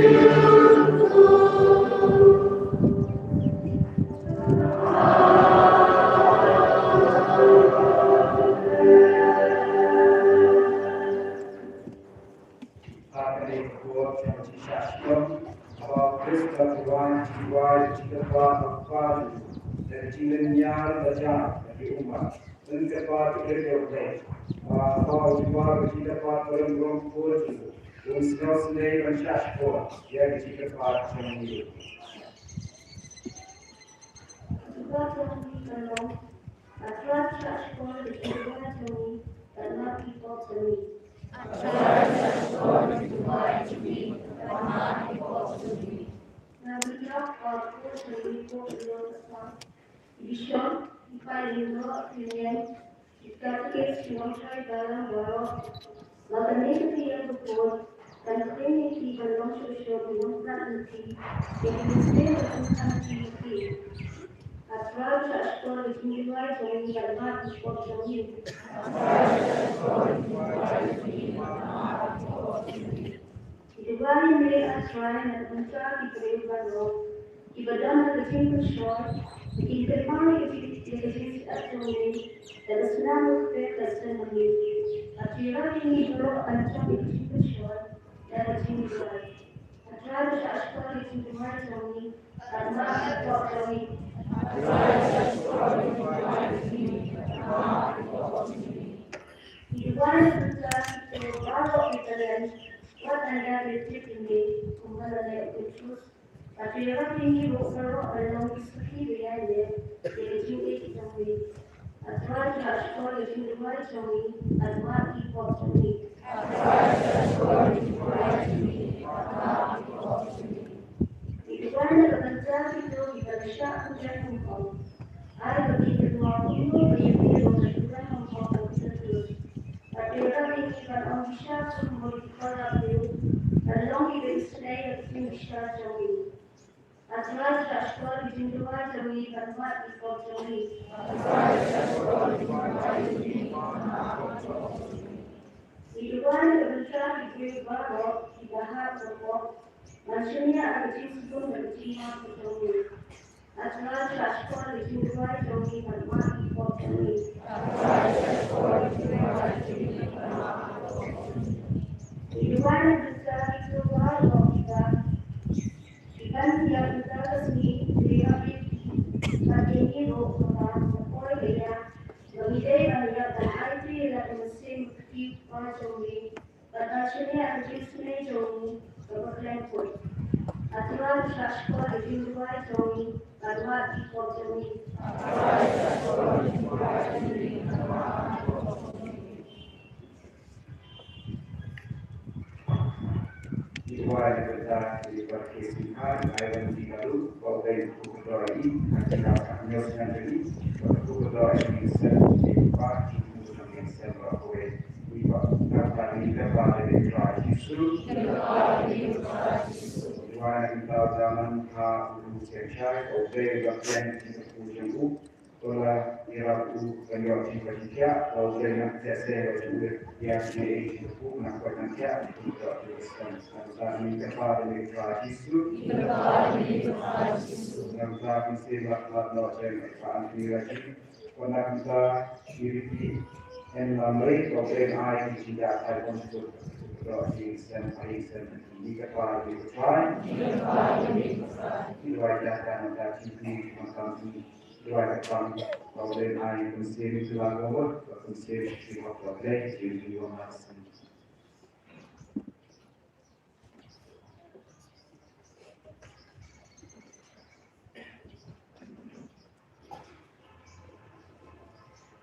kane ka por jong ka jingshah shitom, haba u Khrist u la duwai, u duwai, u jingkyrpad, u kyrpad, da ka jinglynñiar, da ka jingkyrpad, u kyrpad, u kyrpad, ba haba u duwai, u jingkyrpad, ba u rim rim por jong u, un sngewsynei ban shah shkor ïa ka jingkyrpad jong u. Kyrpad jong u ka long, A Trai, shah shkor ïa ka jingduwai jong ngi, bad map ïa ki pop jong ngi. A Trai, shah shkor ïa ka jingduwai jong ngi, bad map ïa ki pop jong ngi. Nga bishar ba u pop jong ngi u pop ïa ka sa. Ki bishop, ki paid lyngdoh, ki nongïalam, ki katekist, ki nongtrei balang baroh. Ba kane ka taïew ka por kan kren ïa ki ban long shuh shuh ki nongpynïaid lynti, ïa ki mynsiem ba pynthame ïa ki. A Trai, shah shkor ïa ka jingduwai jong ngi bad map ïa ki pop jong ngi. Ngi duwai ïa me, A Trai, na ka bynta ki briew baroh kiba don ha ka jingpynshoi, ba kin kynmaw ïa ka jing, ïa ka jingshah jong me, da ka snam ruh kaba kyrpang jong me. A Trai, ïa ngi baroh ban jop ïa ka jingpynshoi da ka jingduwai. A Trai, shah shkor ïa ka jingduwai jong ngi, bad map ïa ki pop jong ngi. Ngi duwai na ka bynta kito baroh kiba don, wat la da ki briew kiba kumba la leh u Titus. A Trai, ïa ngi ruh baroh ban long ki sakhi ba ïaineh ïa ka jingïeit jong me. A Trai, shah shkor ïa ka jingduwai jong ngi, bad map ïa ki pop jong ngi. Ngi duwai na ka bynta kito kiba la shah kynjah nyngkong. Ai ba kin kynmaw kumno ba ïa ki ruh ka kynjah nyngkong ka kynjah. A Trai, ïa ngi ban ong bishar kumno ki para briew, ban long kiba isynei ïa ka jingbishar jong ngi. A Trai, shah shkor ïa ka jingduwai jong ngi, bad map ïa ki pop jong ngi. Ngi duwai na ka bynta ki briew baroh kiba hap ban pop, ban shaniah ha ka jingsbun bad ka jingmap ka jong me. A Trai, shah shkor ïa ka jingduwai jong ngi, bad map ïa ki pop jong ngi. Ngi duwai na ka bynta kito baroh kiba Ki ban ïa ka sngi, ki ïa ki, ba ki ïa ruh ka ba ka poi ka ïa, ba ngi dei ban ïa ban aiti ïa la ka mynsiem ka kti ka jong ngi, ba ka shaniah ka jingsnei jong ngi, ba ka khlem poi. A Trai, shah shkor ïa ka jingduwai jong ngi, ba map ïa ki pop jong ngi. Ngi duwai na ka bynta ki para Khristan, ai ban ïa ka ruh, ba u dei u kyrdoh ïa ngi, ha ki hynñiew snem jong ngi, ba u kyrdoh ïa ngi sem, ïa ki para, ïa ki para, ïa ki para, ïa ki para, ïa ki para, ïa ki para, ïa Jisu. Ngi duwai na ka bynta u Daman ha u Seng Shai, ba u dei u ba pynïaid ïa ki para jong u. Ko la ïarap u ban ïoh jingpynjah, ko la ïarap jingpynjah, ïa jingpynjah, na ko na jingpynjah, jingpynjah. Nangta ngi kyrpad ïa ka Jisu. Nangta ngi sngewbha ban ïoh jingpynjah, jingpynjah. Ko nangta ngi riti en lamri, ko pen ai jingpynjah, ai pynjah. Ko jingpynjah, jingpynjah. Ngi kyrpad ïa ka Trai. Ngi kyrpad ïa ka Trai. Ngi kyrpad ïa ka Trai. Duwai ka pang, ka wen ai kumsien ki la ko, kumsien ki hok ko dei, ki ki wang asin.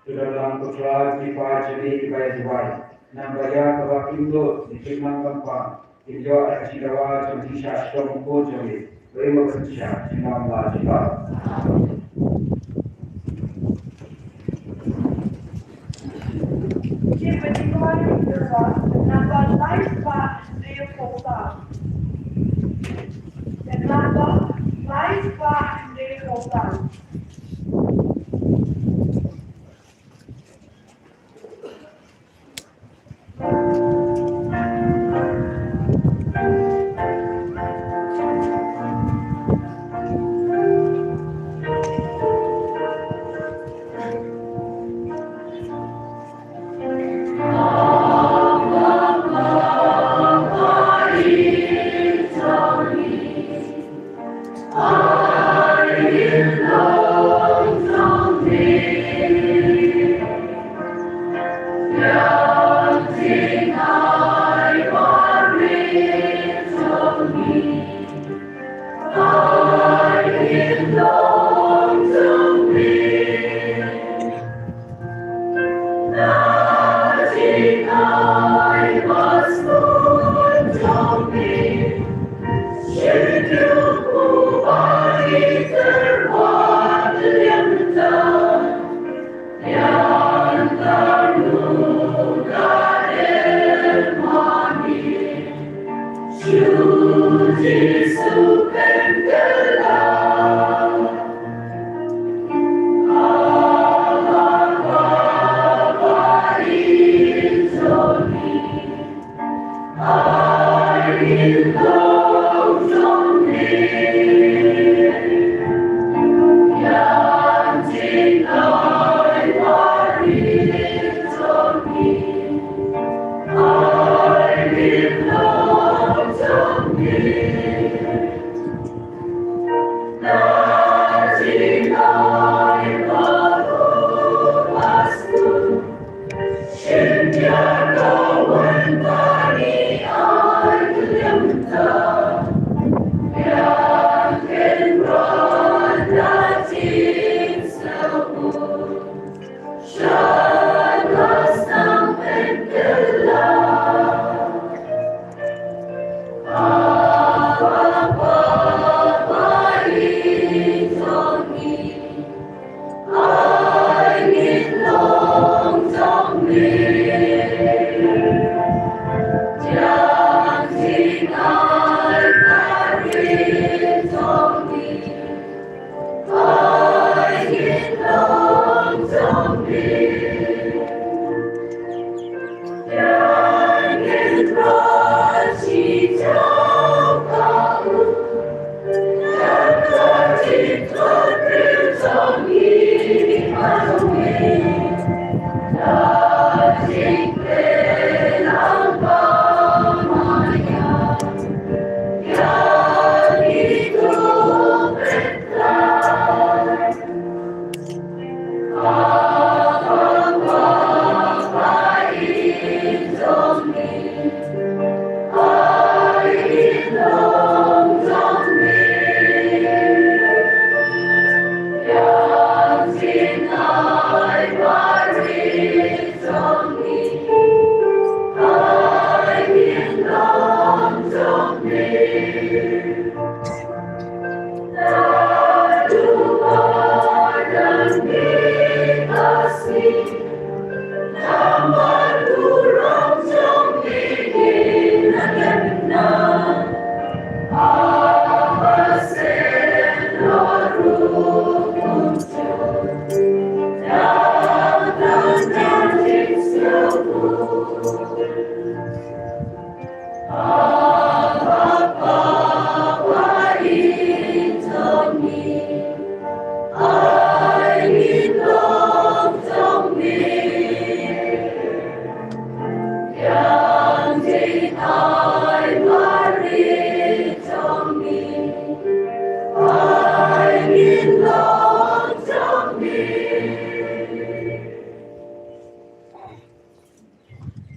Ki la lam ko Trai ki pa jeni ki bai duwai. Nang ba ïa ka ba kim dot, ni kim nang kam pang. Kin ïoh ïa ka jingdawa jong ka jingshah shitom khuid jong ngi. Wei ma ka synshar jingmam la jingba. Jingmam jingba jingba. Namba lai spah hynriew phew saw. Namba lai spah hynriew phew saw.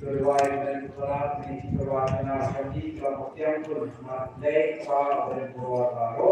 Kyrwai men kyrwai men kyrwai na hadi kyrwai tiang pun mat lei pa wen bor baro.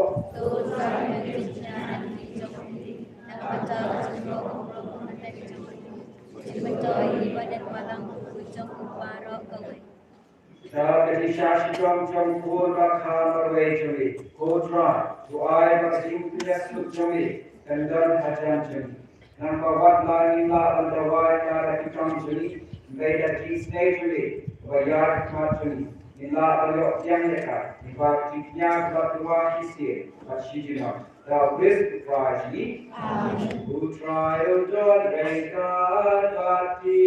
Ta ka jingshah shitom jong u ba kha marwei jong ngi. Ko Trai, to ai ba ka jingpynïasoh jong ngi kan don hajan jong ngi. Nangta wat la ngin lah ban duwai ïa ka kyrteng jong ngi, hynrei da ka jingsngew jong ngi, kaba ïar khmat jong ngi, ngin lah ban ïoh pdiang ïa ka, ngi ba ka jingkñia kaba tyrwa shisien bad shi junom. Da u Khrist u Trai jong ngi. Amen. U Trai u don ryngkat bad phi.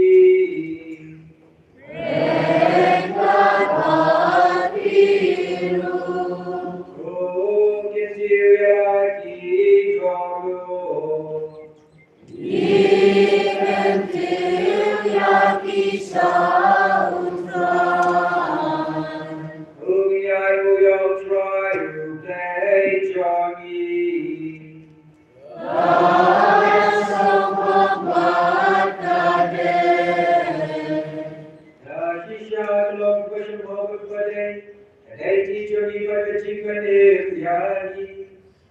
Ka shisha ka long ka shynrang ka dei, ka dei ka jong ngi bad ka jingkmen ïa ngi.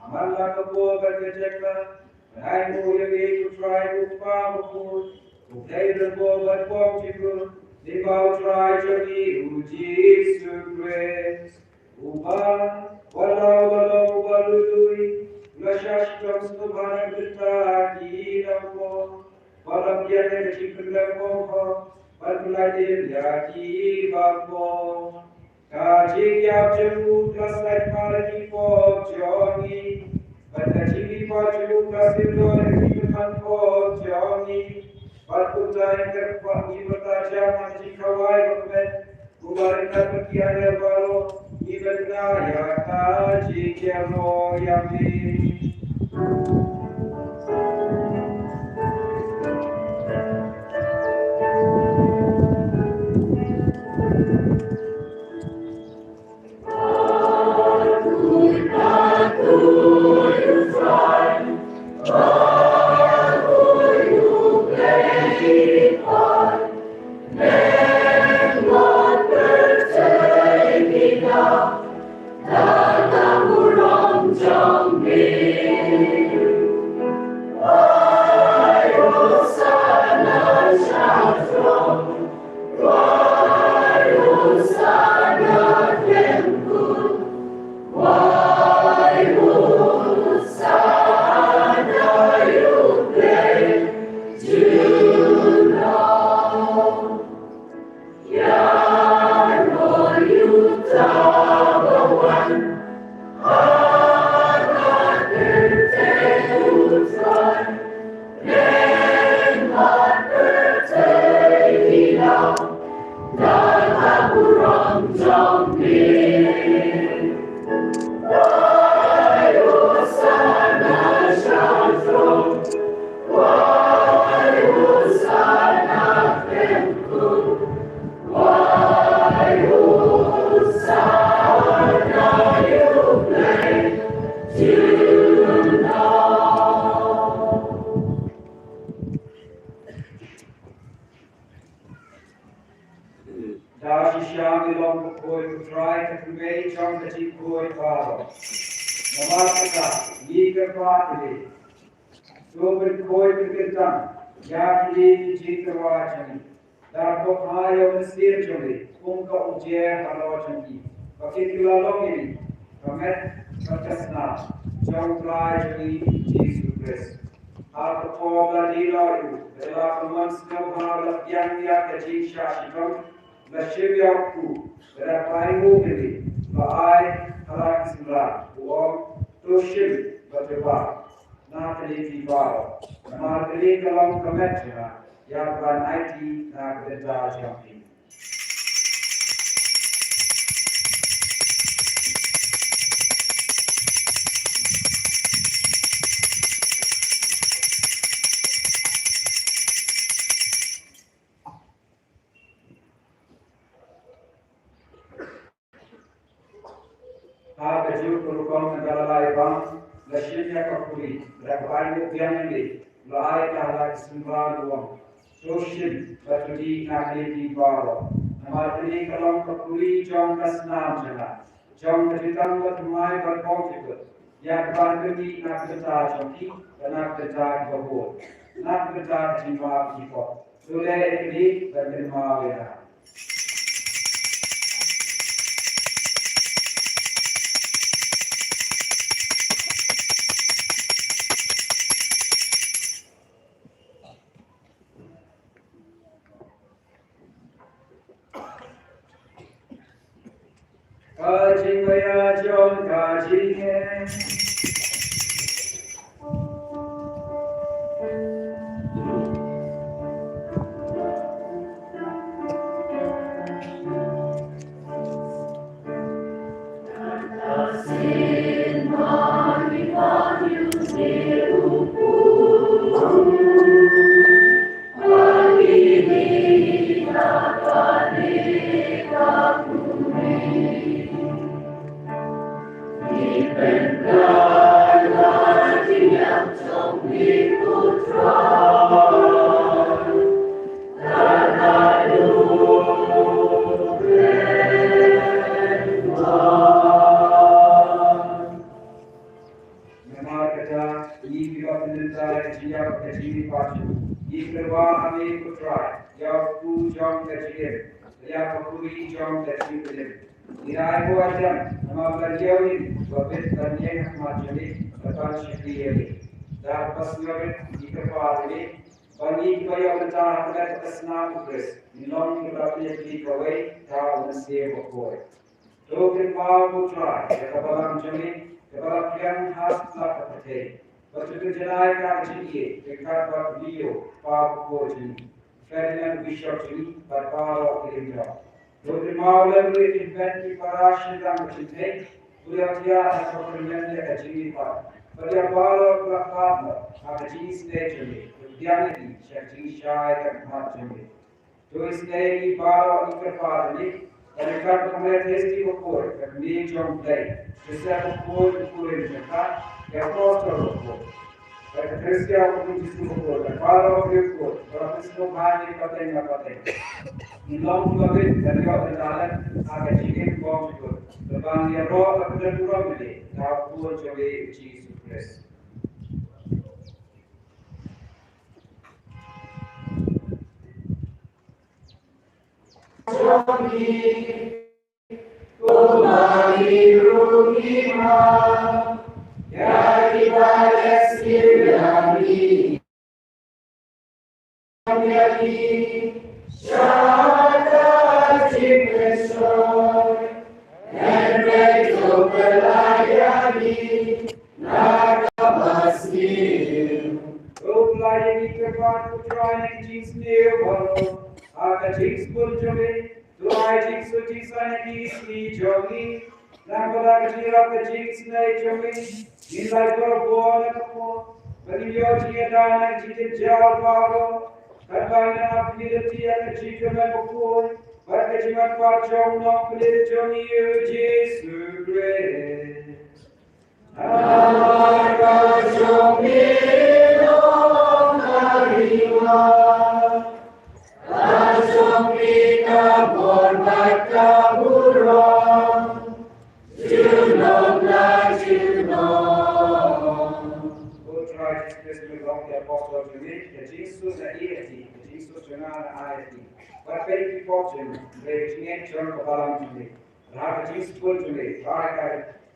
Namar la ka bor bad ka jaka, ka dei mo ïa ngi ko Trai ko Kpa bakhuid, ko Blei ba bor bad bor jingkyrkhu, lyngba u Trai jong ngi u Jisu Khrist. Uba, wat la uba long uba lui lui, u la shah shitom sngewbha na ka bynta ki nongpop, bad u la pdiang ïa ka jingpynlong pop, bad u la ïeit ïa ki baroh. Ka jingïap jong u ka la sait mar ïa ki pop jong ngi, bad ka jingmihpat jong u ka la siew ïa ki kyntang pop jong ngi, bad kumta ngin kyrpad ngi mynta jong ngi ha ka jingkhawai bakmen, kumba ryngkat bad ki angel baroh, ngi bynta ïa ka jingïaroh ïa me. Da shisha ngi long ka khuid, ko Trai, ka kmie jong ka jingkhuid baroh. Namar kata, ngi kyrpad ïa me, to pynkhuid pynkyntang ïa kine ki jingtyrwa jong ngi. Da ka bynta ïa u Mynsiem jong me, kum ka umjer halor jong ngi, ba kin kylla long ïa ngi ka met bad ka snam jong u Trai jong ngi Jisu Khrist. Ha ka por ba la die noh ïa u, ba la pynmon sngewbha, la pdiang ïa ka jingshah shitom, la shim ïa u kpu, bad da ka ainguh ïa me, la ai ha la ki synran, u ong, to shim bad to bah na kane ka ri baroh, namar kane ka long ka met jong nga, ïa kaban aiti na ka bynta jong phi. Ha kajuh ka rukom, ynda la lai bam, la shim ïa ka khuri, da kaba ainguh biang ïa me, la ai ha la ki synran, u ong, to shim bad to dih na kane ka ri baroh, namar kane ka long ka khuri jong ka snam jong nga, jong ka jutang bathymmai bad bymjukut, ïa kaban pynmih na ka bynta jong phi bad na ka bynta kiba bun, na ka bynta ka jingmap jingpop. To leh ïa kane ban kynmaw ïa nga. Ka jingmaïa jong ka jingim. Namar kata, ngi kiba pynbynta ïa ka jingïap bad ka jingmihpat jong u, ngi kyrpad ha me ko Trai, ïa u kpu jong ka jingim, ïa ka khuri jong ka jingpynim. Ngi ai ko Adam, namar ba la ïoh ïa ngi, ba bit ban ïeng ha khmat jong me, bad ban shakri ïa me. Da kaba sngewrit ngi kyrpad ïa me, ba ngi kiba ïoh bynta ha ka met bad ka snam u Khrist, ngin long kiba pynïaid kawei da u Mynsiem Bakhuid. To kynmaw ko Trai ïa ka balang jong me, kaba la pdiang ha satlak ka pyrthei, bad to pynjanai ka jingïeit ryngkat bad u Leo, pa bakhuid jong ngi, Ferdinand u Bishop jong ngi, bad baroh ki riewngeit. To kynmaw lem ruh ïa ki hynmen ki para shynrang ka jingtheng, kiba la thiah ha ka kyrmen ïa ka jingmihpat, bad ïa baroh kiba la khlad noh ha ka jingisynei jong me, to pdiang ïa ki sha ka jingshai ka khmat jong me. To isynei ïa ngi baroh, ngi kyrpad ïa me, Ka jingkyrkhu ka Mary Theisotti bakhuid, ka kmie jong U Blei, Joseph bakhuid, u Korinth jong ka, ki apostol bakhuid, ka Eucharistia u Jisu bakhuid, ka baroh bakhuid, ka baptisma bha pateng la pateng. Ngin long kiba bit, ban ïoh ban talent ha ka jingim kong jong U Blei, ban ïaroh bad pyndonkam ïa U Blei da U Khun jong ngi U Jisu Khrist. Ruh Blei, ngi kyrpad, U Trai, ngi jingsniew baroh ha ka jingsngewbha jong ngi. Trai Jisu, jingsan ïa ki sngi jong ngi. Nangta da ka jingïarap ka jingisynei jong ngi, ngin lait bor bor na ka por, ba ngin ïoh jingïada na ka jingjynjar baroh, katba ngin ap, ngin lynti ïa ka jingkyrmen bakhuid bad ka jingmap jong u Nongpynim jong ngi U Jisu Khrist. Namar ka jong ngi long ka ri, ka jong ngi ka bor bad ka burom, junom la junom. Ko Trai Jisu Khrist, me long ïa ki apostol jong me ka jingsuk na ïa ki, ka jingsuk jong nga na ïa ki. Bad peit ki pop jong me, peit ka jingngeit jong ka balang jong me. Bad ha ka jingsuk jong me, bad ha ka,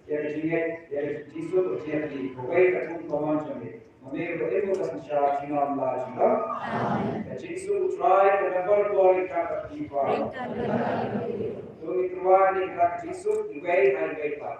ïa ka jingngeit, ïa ka jingsuk jong me, kawei ka kum ka mon jong me. Ma me ruh im ka synshar junom la junom. Amen. Ka jingsuk U Trai ka don bad ïa phi. To ngin kyrwad ïa ka jingsuk iwei ha iwei pat.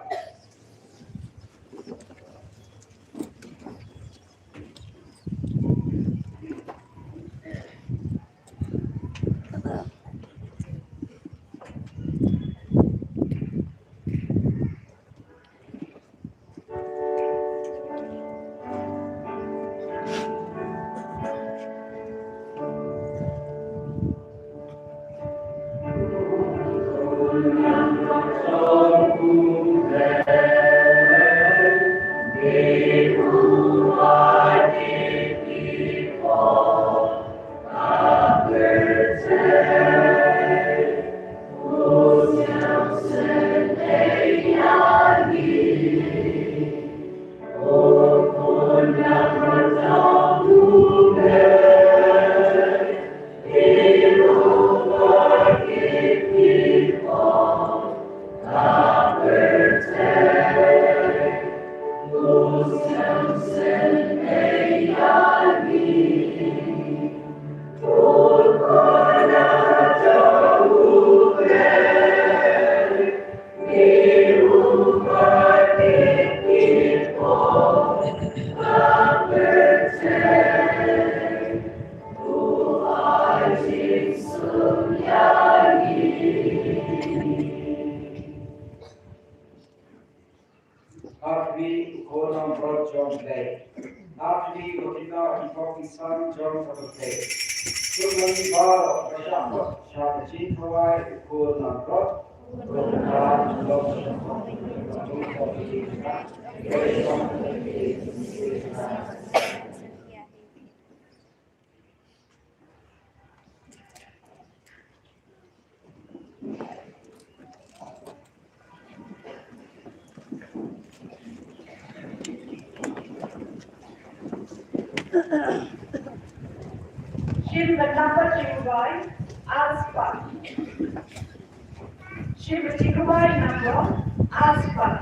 Ap ïa u khun nongbrot jong U Blei. Ap ïa u khynnah u khun nongsan jong ka pyrthei. To ngin baroh ngin ïa shah khot sha ka jingkhawai u khun nongbrot. Shim bad nang pat jingduwai, ar spah. Shim bad jingduwai nang pat, ar spah.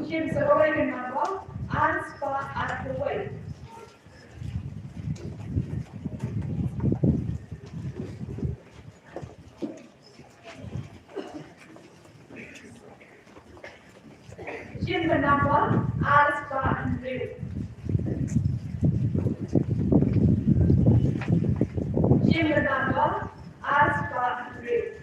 Shim sa kawei ka nambah ar spah arphew wei. Shim ka nambah ar spah hynriew. Shim ka nambah ar spah hynriew.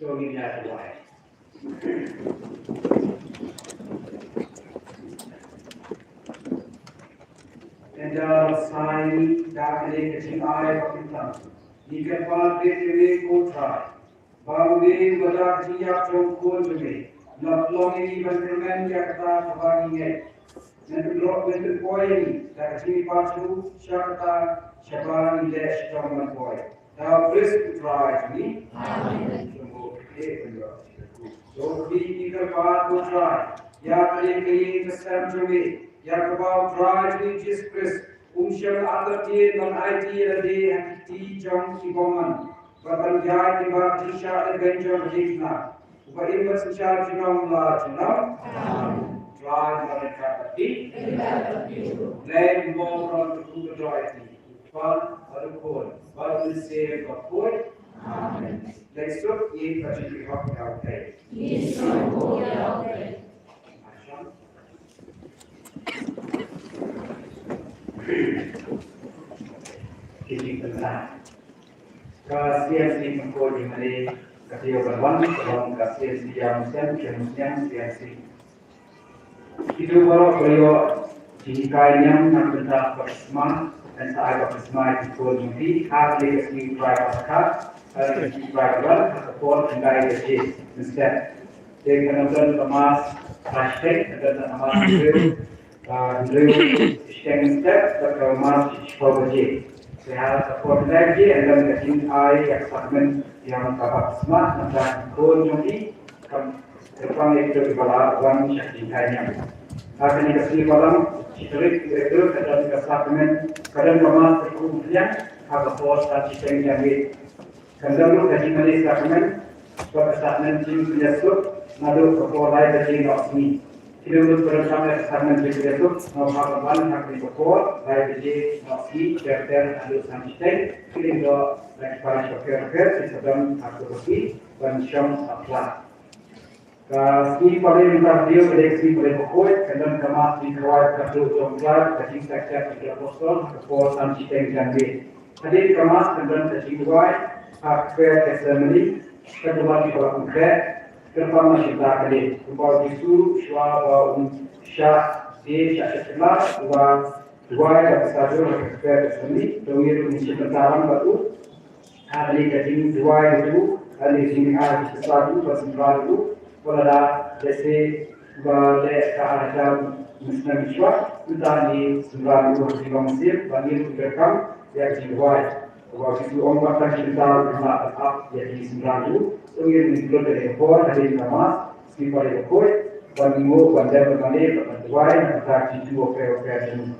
Jong ngi ïa duwai. Ynda sa ngi da kane ka jingai ba kynthang, ngi kyrpad beit ïa me ko Trai, ba u dei uba da ka jingïap jong u Khun jong me, un long ïa ngi ban kyrmen ïa kata kaba ngi ngeit. Men pynroi, men pynpoi ïa ngi da ka jingpyrshah sha kata, sha ba ngi leh shitom ban poi. Da u Khrist u Trai jong ngi. Amen. Jong u Khrist u Trai. Jong u Khrist ngi kyrpad ko Trai ïa ka ïing ka ïing ka sem jong ngi, ïa kaba u Trai jong ngi Jisu Khrist um shym la artatien ban aiti ïa lade ha ki kti jong ki bymman, bad ban ïaid lyngba ka jingshah lehbeiñ jong ka diengphna, uba im bad synshar junom la junom. Amen. Trai un don ryngkat bad phi. Ryngkat bad phi. Blei Burom Trai uba don ryngkat bad phi. U Kpa bad u Khun bad u Mynsiem Bakhuid. Amen. Leit suk ïa ka jingïaroh ïa U Blei. Ïa U Blei. Ka C M C Mynkhuid Imlei ka dei ban wan ka long ka C M C ïa u Mynsiem, ka Mynsiem C M C. Kito baroh ba ïoh jinghikai niam na ka bynta ka baptisma, yn sa ai baptisma ïa ki khun jong ki ha ka sngi U Trai Paskha, ha ka sngi U Trai Paskha, ha ka por khyndai baje mynstep. Te kan don ka Mass Plastik, and then the amount of, uh, blue, step, but the amount is for the J. We have the fourth leg here, and then the thing I, experiment, yang kapak smart, and then go to the, come, the one leg to the bala, one shot in time. Haka ni ka sngi Balang, shi tarik April, ka don ka sacrament, ka don ka mass ka kum biang, ha ka por san shiteng jam wit. Kan don ruh ka jingmane sacrament, bad ka sacrament jingpynïasuk, naduh ka por lai baje noh sngi. Ki don ruh ka don ka sacrament jingpynïasuk, na ha ka ban ha ka por lai baje noh sngi, ter ter naduh san shiteng, ki don ruh la ki parish bapher bapher, ki sa don ha ka por ban shong ha pla. Ka sngi Palei mynta ka dei ka dei ka sngi Palei bakhuid, ka don ka mass jingkhawai ka jong Trai, ka jingshakri jong ki apostol, ka por san shiteng janmiet. Hadien ka mass ka don ka jingduwai ha ka Fair Testimony, ka duwai ki ba la kongkret, kyrpang na shynta ka dei. Kumba u Jisu shuwa ba un shah die shah shah kylla, u ba duwai da ka sa jur ha ka Fair Testimony, to ngi ruh ngin shim bynta lang bad u. Ha kane ka jingduwai jong u, ha kane ka jingduwai jong u, ba sngewbha jong u, ba lada lehse ba leh ka ar hajar mynsiem mynshuwa, mynta ngi sngewbha jong u ha ka jinglong mynsiem, ba ngi ruh ngi donkam ïa ka jingduwai. Ba u Jisu u ong ba tang shynta u la ap ïa ki sngewbha jong u, to ngin ïa lut ïa ka por hadien ka mass, sngi Palei bakhuid, ban nguh, ban leh, ban mane, ban duwai, na ka bynta ki jingduwai, duwai jong u.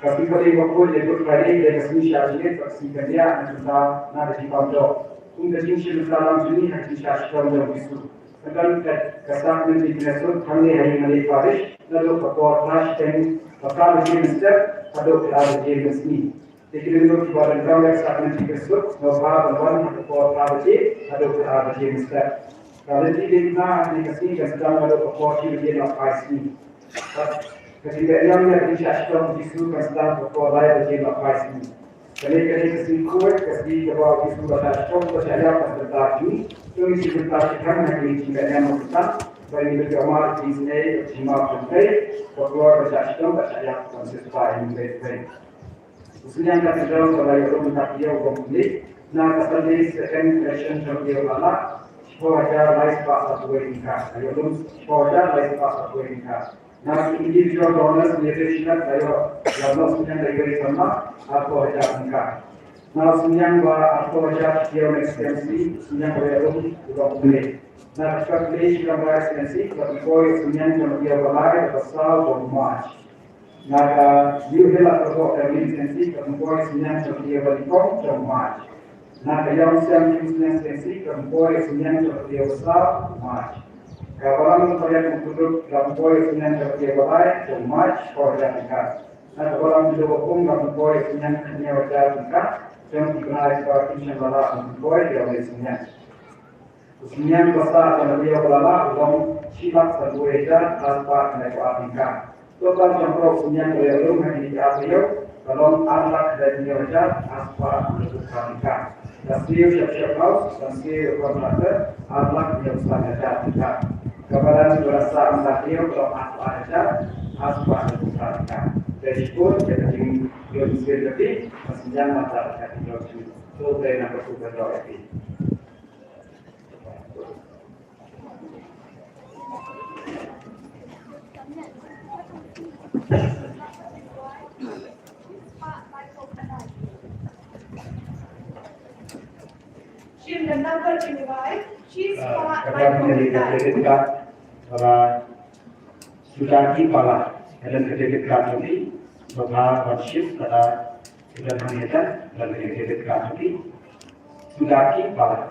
Ka sngi Palei bakhuid, ïa Good Friday, dei ka sngi shah jingit, ka sngi kyndiah, na ka bynta na ka jingpang jong. Kum ka jingshim bynta lang jong ngi ha ka jingshah shitom jong u Jisu. Ka don ka, ka sacrament jingpynïasuk, hangne ha ïing mane parish, naduh ka por phra shiteng, ba phra baje mynstep, haduh phra baje mynsngi. Te ki don ruh kiba donkam ïa ka sacrament jingpynïasuk, sngewbha ban wan ha ka por phra baje, haduh phra baje mynstep. Ka lynti diengphna ha kane ka sngi kan sdang naduh ka por shi baje nohphai sngi. Ka jingpynïaid ïa ka jingshah shitom u Jisu kan sdang ka por lai baje nohphai sngi. Kane ka dei ka sngi khuid, ka sngi kaba u Jisu u la shah shitom, u la shah ïap ha ka bynta jong ngi. To ngin shim bynta shiphang ha kane ka jingpynïaid mynta, ba ngin ïoh mad ïa ka jingmap jong U Trai, ba u la shah shitom, u la shah ïap ban shisha ïa ngi. U Synñiang Cathedral ka la ïoh lum mynta ka ïew bym kli na ka Sunday Second Passion jong u Blei u la lah, shiphew hajar lai spah sanphew wei tyngka. Ka ïoh lum shiphew hajar lai spah sanphew wei tyngka. Na ki individual donors, Mary Shilat ka ïoh, ïoh lum synñiang da iwei samla, arphew hajar tyngka. Na synñiang ba arphew hajar ki ïoh next M C, synñiang ba ïoh lum u long u Blei. Na ka Church Village Lamra Residency, ka pynpoi synñiang jong u ïew ba lai, ba saw jong u March. Na ka New Hill Upper Family Residency, ka pynpoi synñiang jong u ïew ba nyngkong jong u March. Na ka Ïew Siang Ïew Synñiang Residency, ka pynpoi synñiang jong u ïew ba saw jong u March. Ka Balang Pariat Mukdudut, ka pynpoi synñiang jong u ïew ba lai jong u March, shiphew hajar tyngka. Na ka Balang Jylliew Bapung, ka pynpoi synñiang hynñiew hajar tyngka. Jong ki bnai kiba kim shym la lah ban pynpoi, ïoh leh synñiang. U synñiang ba sah jong u ïew ba la lah u long shi lak sanphew hajar ar spah khyndai phew ar tyngka. Total jong u synñiang ba la ïoh lum ha kine ki ar taïew ka long ar lak khyndai phew hynñiew hajar ar spah hynñiew phew phra tyngka. Ka siew Shep Shep House, ka siew contractor, ar lak hynñiew phew san hajar tyngka. Ka balang ba la sah mynta taïew ka long ar phew ar hajar ar spah hynñiew phew phra tyngka. Te shibun ïa ka jingïoh mynsiem ka phi, ka synñiang mynta ka phi. To te na ka phi ka jong ka phi. Shim da number jingduwai, shi spah lai phew lai. Kata ka debit card, para Sudaki Pala, ka debit card jong i, ba bha ban shim, kata, ka debit card jong i, Sudaki Pala.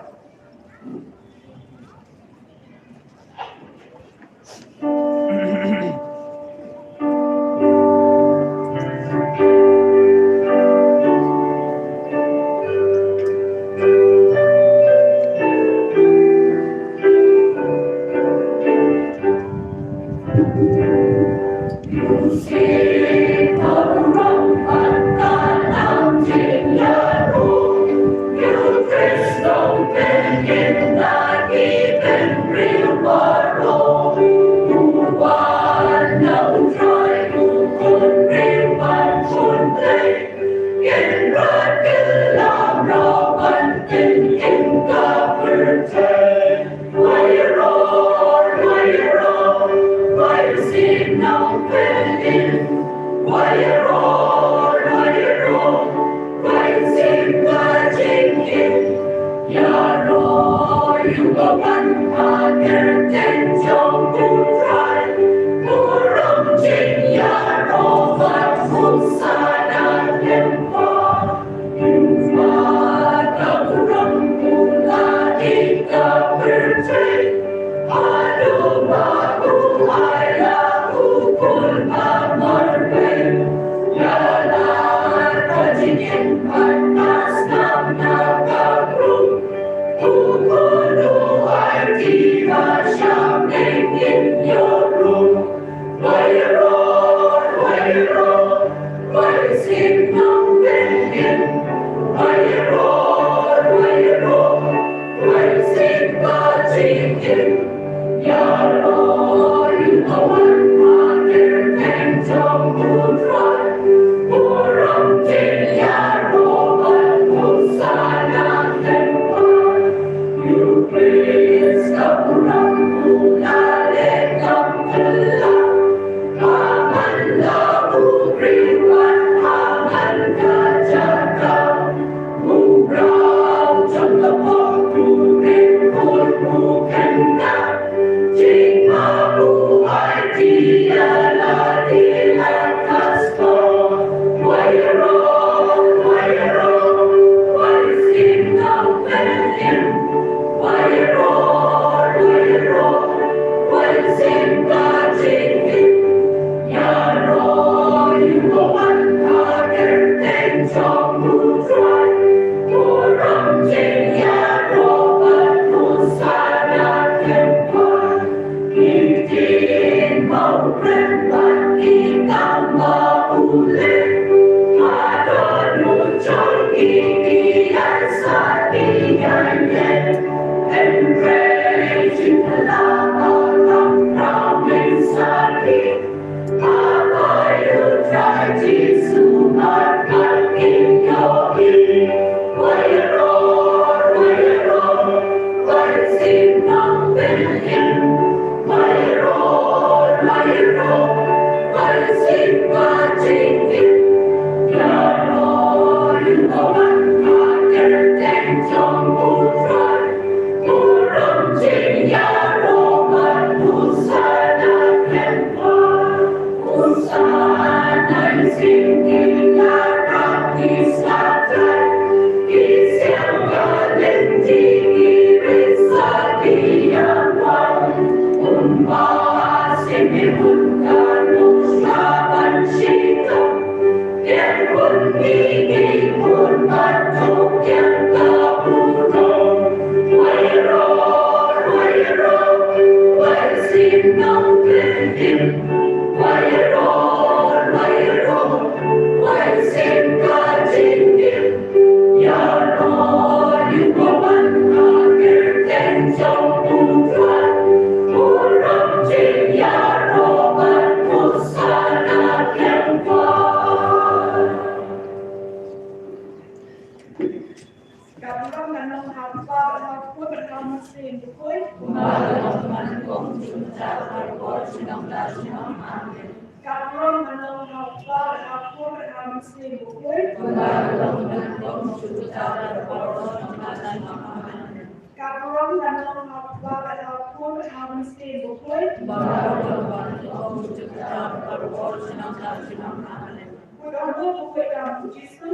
Ka burom ka long ha u Kpa bad ha u Khun bad ha u Mynsiem Bakhuid. Kumba ka long mynta, nyngkong, shaduh, shabar, shabar, shabar. Amen. Ka burom ka long ha u Kpa bad ha u Khun bad ha u Mynsiem Bakhuid. Kumba ka long mynta, nyngkong, shaduh, shabar, shabar, shabar. Amen. Ka burom ka long ha u Kpa bad ha u Khun bad ha u Mynsiem Bakhuid. Kumba ka long mynta, nyngkong, shaduh, shabar, shabar, shabar. Amen. Ko Trai Jisu.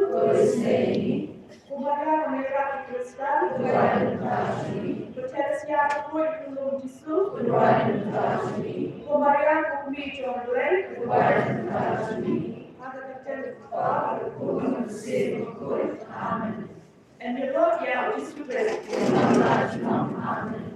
Ko Maria ka mei ïarap ïa ki Khristan. Ko Theisotti, ko Jisu. Ko Maria ka kmie jong U Blei. Ha ka kyrteng U Kpa. Amen. Yn ïaroh ïa U Jisu Khrist. Amen.